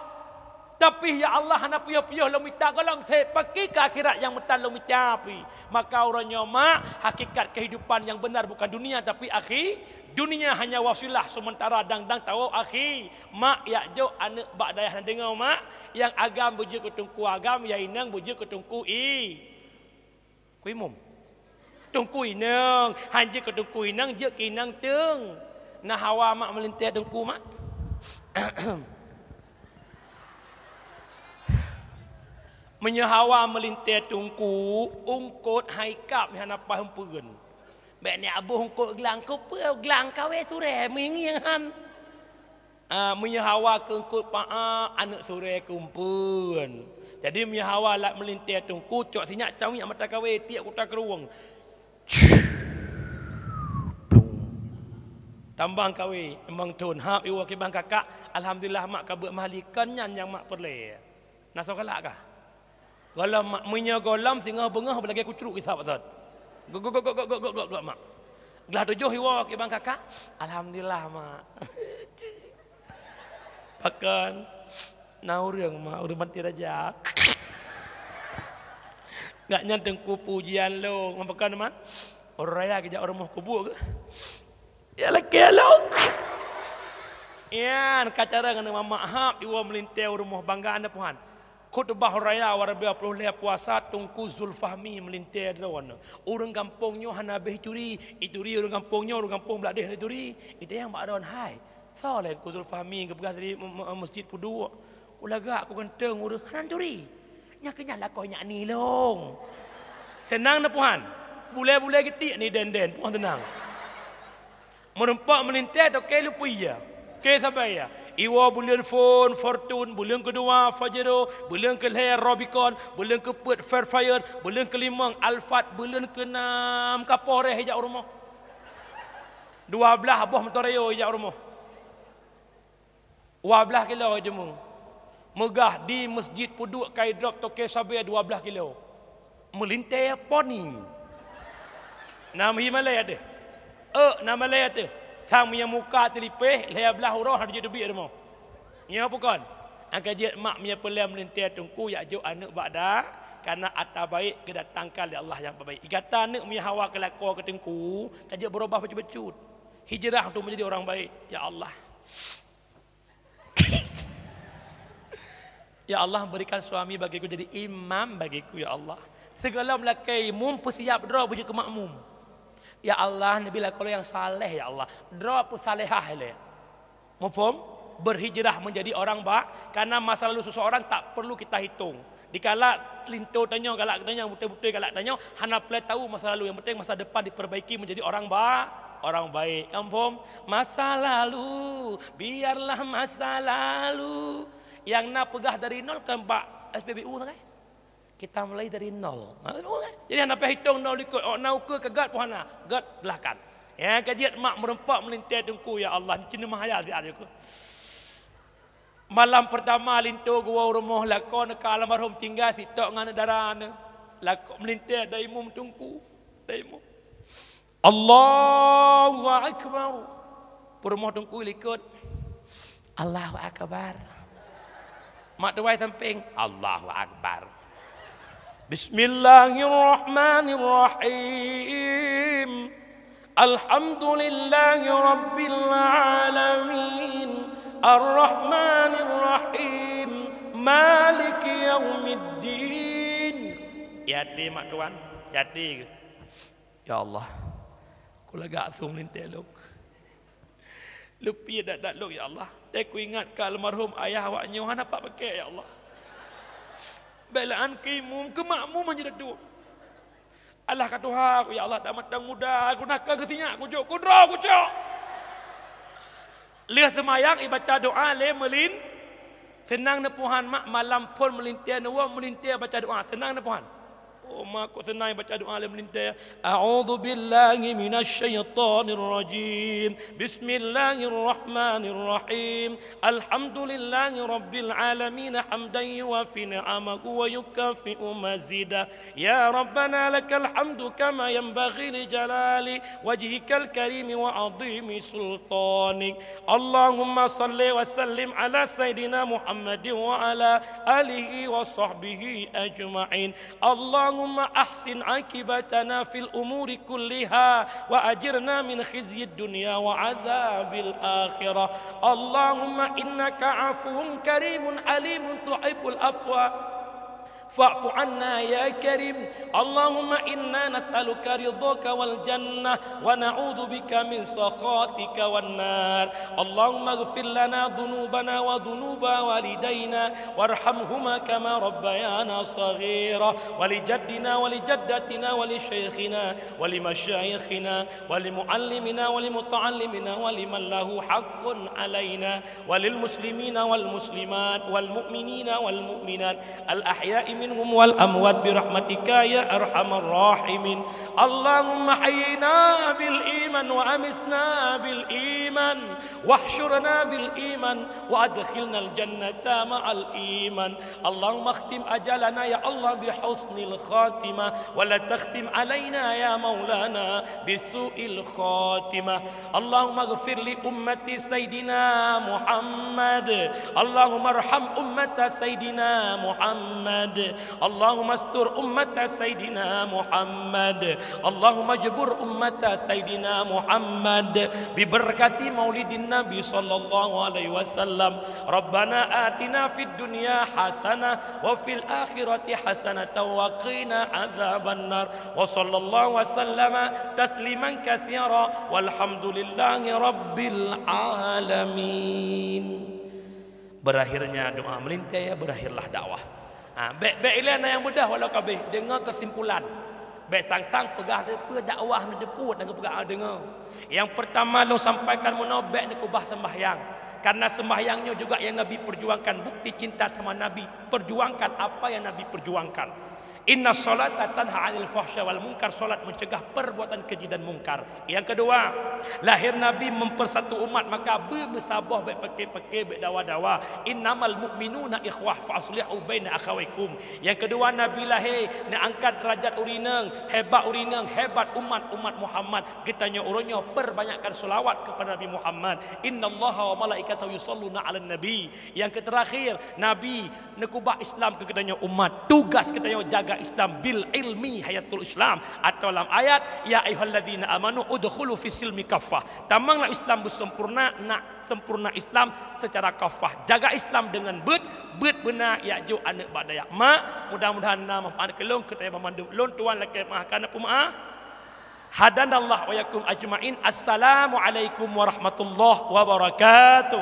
Tapi, ya Allah, hana piôh-piôh lôn mita gohlom, seupaki keu akhirat nyang meutan lôn mita pih. Maka uroe nyoe, mak, hakikat kehidupan yang benar bukan dunia, tapi akhi-, dunia hanya wasilah sementara, dang-dang tawoe akhi. Mak, jak jok aneuëk bak dayah na deungoe, mak, nyang agam beujeuet keu teungku agam, nyang inong beujeuet keu teungku i-, Ku imum. Teungku inong, han jeuet keu teungku inong, jeuet keu inong teung. Na hawa mak meulintée teungku mak? Meunyoe hawa meulintée teungku, ungkot hai kab hana pahem peuen. Bék ni aboh ungkot glang, keu peue glang kawé surée, meungieng han. Ah, meunyoe hawa keu eungkot pa'a, aneuëk surée keu umpeuen. Jadi, meunyoe hawa lat meulintée teungku, cok sinyak cawiek mata kawé, tiek kuta keuruweng. Plung. Tambang kawé, memang thon. Hab iwoe kibang kakak, alhamdulillah mak ka beuet mahli, kon nyan nyang mak peureulée. Na soe galak kah? Gohlom mak, meunyoe gohlom singoh beungoh beulagée kucruk isab that. Gok, gok, gok, mak. Glah tujoh iwoe kibang kakak. Alhamdulillah, mak. Pakon? Na ureuëng, mak, ureuëng Panti Raja. Gak nyan teungku pujian lôn. Pakon, mak? Ureuëng raya geujak u rumoh kubu keuh? Ya lakée lôn. Nyan ka cara ngon mamak hab iwoe meulintée u rumoh bangga aneuk puhan. Khutbah raya warabia ploh lhée puasa Teungku Zulfahmi meulintée droeneuh. Ureuëng gampông nyoe hana beh ituri, ituri ureuëng gampông nyoe, ureuëng gampông blah deh ituri. Idéh nyang bak droeneuh hai. Soe lé Teungku Zulfahmi geupeugah dari me-, me-, Masjid Puduek. Ku lagak ku ganteng ureuëng hana turi. Nyang keunyan lakoe nyak ni lông. Seunang na puhan. Bulée-bulée geutik ni den-den, puhan seunang. Meureumpok meulintée toke lupu iya. Ke sabai ya. Iwoe buleuen phon Fortune, buleuen keudua Pajero, buleuen keulhée Rubicon, buleuen keupeuet Fairfire, buleuen keulimong Alphard, buleuen keunam kapoh reh ijak u rumoh. Dua blaih boh motor Rayo ijak u rumoh. Dua blaih kilo jeumu. Meugah di Masjid Puduek kai drop toke sabe dua blaih kilo. Meulintée poni. Nam hi malée ateueh. Euk, nam malée ateueh. Sang meunyoe muka teulipéh, lhée blaih uroe hana jeuet teubiet rumoh. Nyoe bukon. Angka jeuet mak meunyoe peulée meulintée teungku jak jok aneuëk bak da, karena ata baik geudatangkan lé Allah nyang peubaik. Gata aneuëk meunyoe hawa keu lakoe keu teungku, ka jeuet beurubah bacut-bacut. Hijrah untuk menjadi orang baik. Ya Allah. Ya Allah, berikan suami bagiku jadi imam bagiku, ya Allah. Sigohlom lakée imum peusiap droe beujeuet keu makmum. Ya Allah, neubi lakoe lôn nyang saleh, ya Allah. Droe peusalehah ilée. Muphom? Berhijrah menjadi orang ba-, karena masa lalu seseorang tak perlu kita hitung. Dikalak linto tanyoe, galak tanyoe, beutôi-beutôi galak tanyoe, hana peureulèe tahu masa lalu. Yang penting masa depan diperbaiki menjadi orang ba-, orang baik. Kamu faham? Masa lalu, biarlah masa lalu. Yang na peugah dari nol kan bak S P B U sagai. Kita mulai dari nol. Ha, jadi hana payah hitong nol likot. Oh, na ukeue ka göt pun hana. Göt, belahkan. Ya, ka jeuet mak meureumpok meulintèe teungku, ya Allah, cina mahayal di atas aku. Malam pertama linto geuwoe rumoh lakoe neuka almarhum tinggai sitok ngon dara neuh. Lakoe meulintèe daimum teungku. Daimum. Allahu Akbar. Peurumoh teungku likot. Allahu Akbar. Mak tuwai samping. Allahu Akbar. Bismillahirrahmanirrahim. Alhamdulillahi rabbil alamin. Arrahmanirrahim. Maliki yaumiddin. Yati mak tuan. Yati. Ya Allah, kulagak su meulintèe lôn. Leupie dak-dak lôn, ya Allah. Dai kuingat ka almarhum ayah awak nyoe hana pat pakèk, ya Allah. Bèk lôn keu imum, keu makmum hana jeuet duek. Alah ka tuha ku, ya Allah, dak mantong muda, ku nakeuh keu sinyak ku jok, ku droe ku jok. Lheueh seumayang ibaca doa lé meulin-, seunang neupeuhan mak, malam phôn meulintèe neuwoe, meulintèe baca doa, seunang neupeuhan. Oh, mak, kok seunang baca doa lé meulintèe. A'udzu billahi minasy syaithanir rajim. Bismillahirrahmanirrahim. Alhamdulillahi rabbil alamin, hamdan yuwafi ni'amahu wa yukafi'u mazidah. Ya Rabbana lakal hamdu kama yanbaghi li jalali wajhikal karimi wa azimi sultanik. Allahumma salli wa sallim ala sayyidina Muhammadin wa ala alihi wa sahbihi ajma'in. Allahumma ahsin aqibatana fil umuri kulliha wa ajirna min khizyid dunya wa adzabil akhirah. Allahumma innaka afuwun karimun alimun tuhibbul afwa fa'fu anna ya karim. Allahumma inna nas'aluka ridhaka wal jannah wa na'udzu bika min sakhatika wan nar. Allahumma ighfir lana dzunubana wa dzunuba walidaina warhamhuma kama rabbayana shaghira, wa li jaddina wa li jaddatina wa li syaikhina wa li masyayikhina wa li muallimina wa li muta'allimina wa liman lahu haqqun alaina وللمسلمين والمسلمات والمؤمنين والمؤمنات الأحياء منهم والأموات برحمتك يا أرحم الراحمين. اللهم حينا بالإيمان وأمتنا بالإيمان واحشرنا بالإيمان وأدخلنا الجنة مع الإيمان. اللهم اختم أجلنا يا الله بحسن الخاتمة ولا تختم علينا يا مولانا بسوء الخاتمة. اللهم اغفر لأمة سيدنا محمد. اللهم ارحم أمة سيدنا محمد. اللهم استر أمة سيدنا محمد. اللهم اجبر أمة سيدنا محمد ببركة مولد النبي صلى الله عليه وسلم. ربنا آتنا في الدنيا حسنة وفي الآخرة حسنة وقنا عذاب النار. وصلى الله وسلم تسليما كثيرا والحمد لله رب العالمين. Berakhirnya doa meulintèe, berakhirlah dakwah. Ha, bèk, bèk ilèe na nyang beudôh walau ka abéh, deungö keusimpulan. Bèk sang-sang peugah peue dakwah neudeupeuet nyang geupeugah, deungö. Nyang peurtama lôn sampaikan meunoe, bèk neukeubah seumbahyang. Karena seumbahyang nyoe juga nyang Nabi perjuangkan, bukti cinta sama Nabi, perjuangkan apa yang Nabi perjuangkan. Inna sholata tanha 'anil fahsya wal munkar, salat mencegah perbuatan keji dan mungkar. Yang kedua, lahir Nabi mempersatu umat, maka beumeusaboh, bèk peuke-peuke, bèk dawa-dawa. Innamal mu'minuna ikhwah fa aslihu baina akhawaikum. Yang kedua, Nabi lahé neuangkat derajat ureueng inong, hebat ureueng inong, hebat umat, umat Muhammad. Geutanyoe uroe nyoe perbanyakkan selawat kepada Nabi Muhammad. Innallaha wa malaikatahu yusalluna 'alan nabi. Yang keterakhir, Nabi neukeubah Islam keu geutanyoe umat. Tugas geutanyoe jaga Islam bil ilmi hayatul Islam. Atau lam ayat, "Ya ayyuhalladzina amanu udkhulu fis silmi kaffah." Tamong lam Islam beusempurna, nak sempurna Islam secara kaffah. Jaga Islam deungon beuet, beuet beuna jak jok aneuk bak dayah. Mak, mudah-mudahan na manfaat keu lôn, keu tanyoe banmandum. Lôn tuan lakèe meu'ah, ka na peumeu'ah. Hadanallah wa iyyakum ajma'in. Assalamualaikum warahmatullahi wabarakatuh.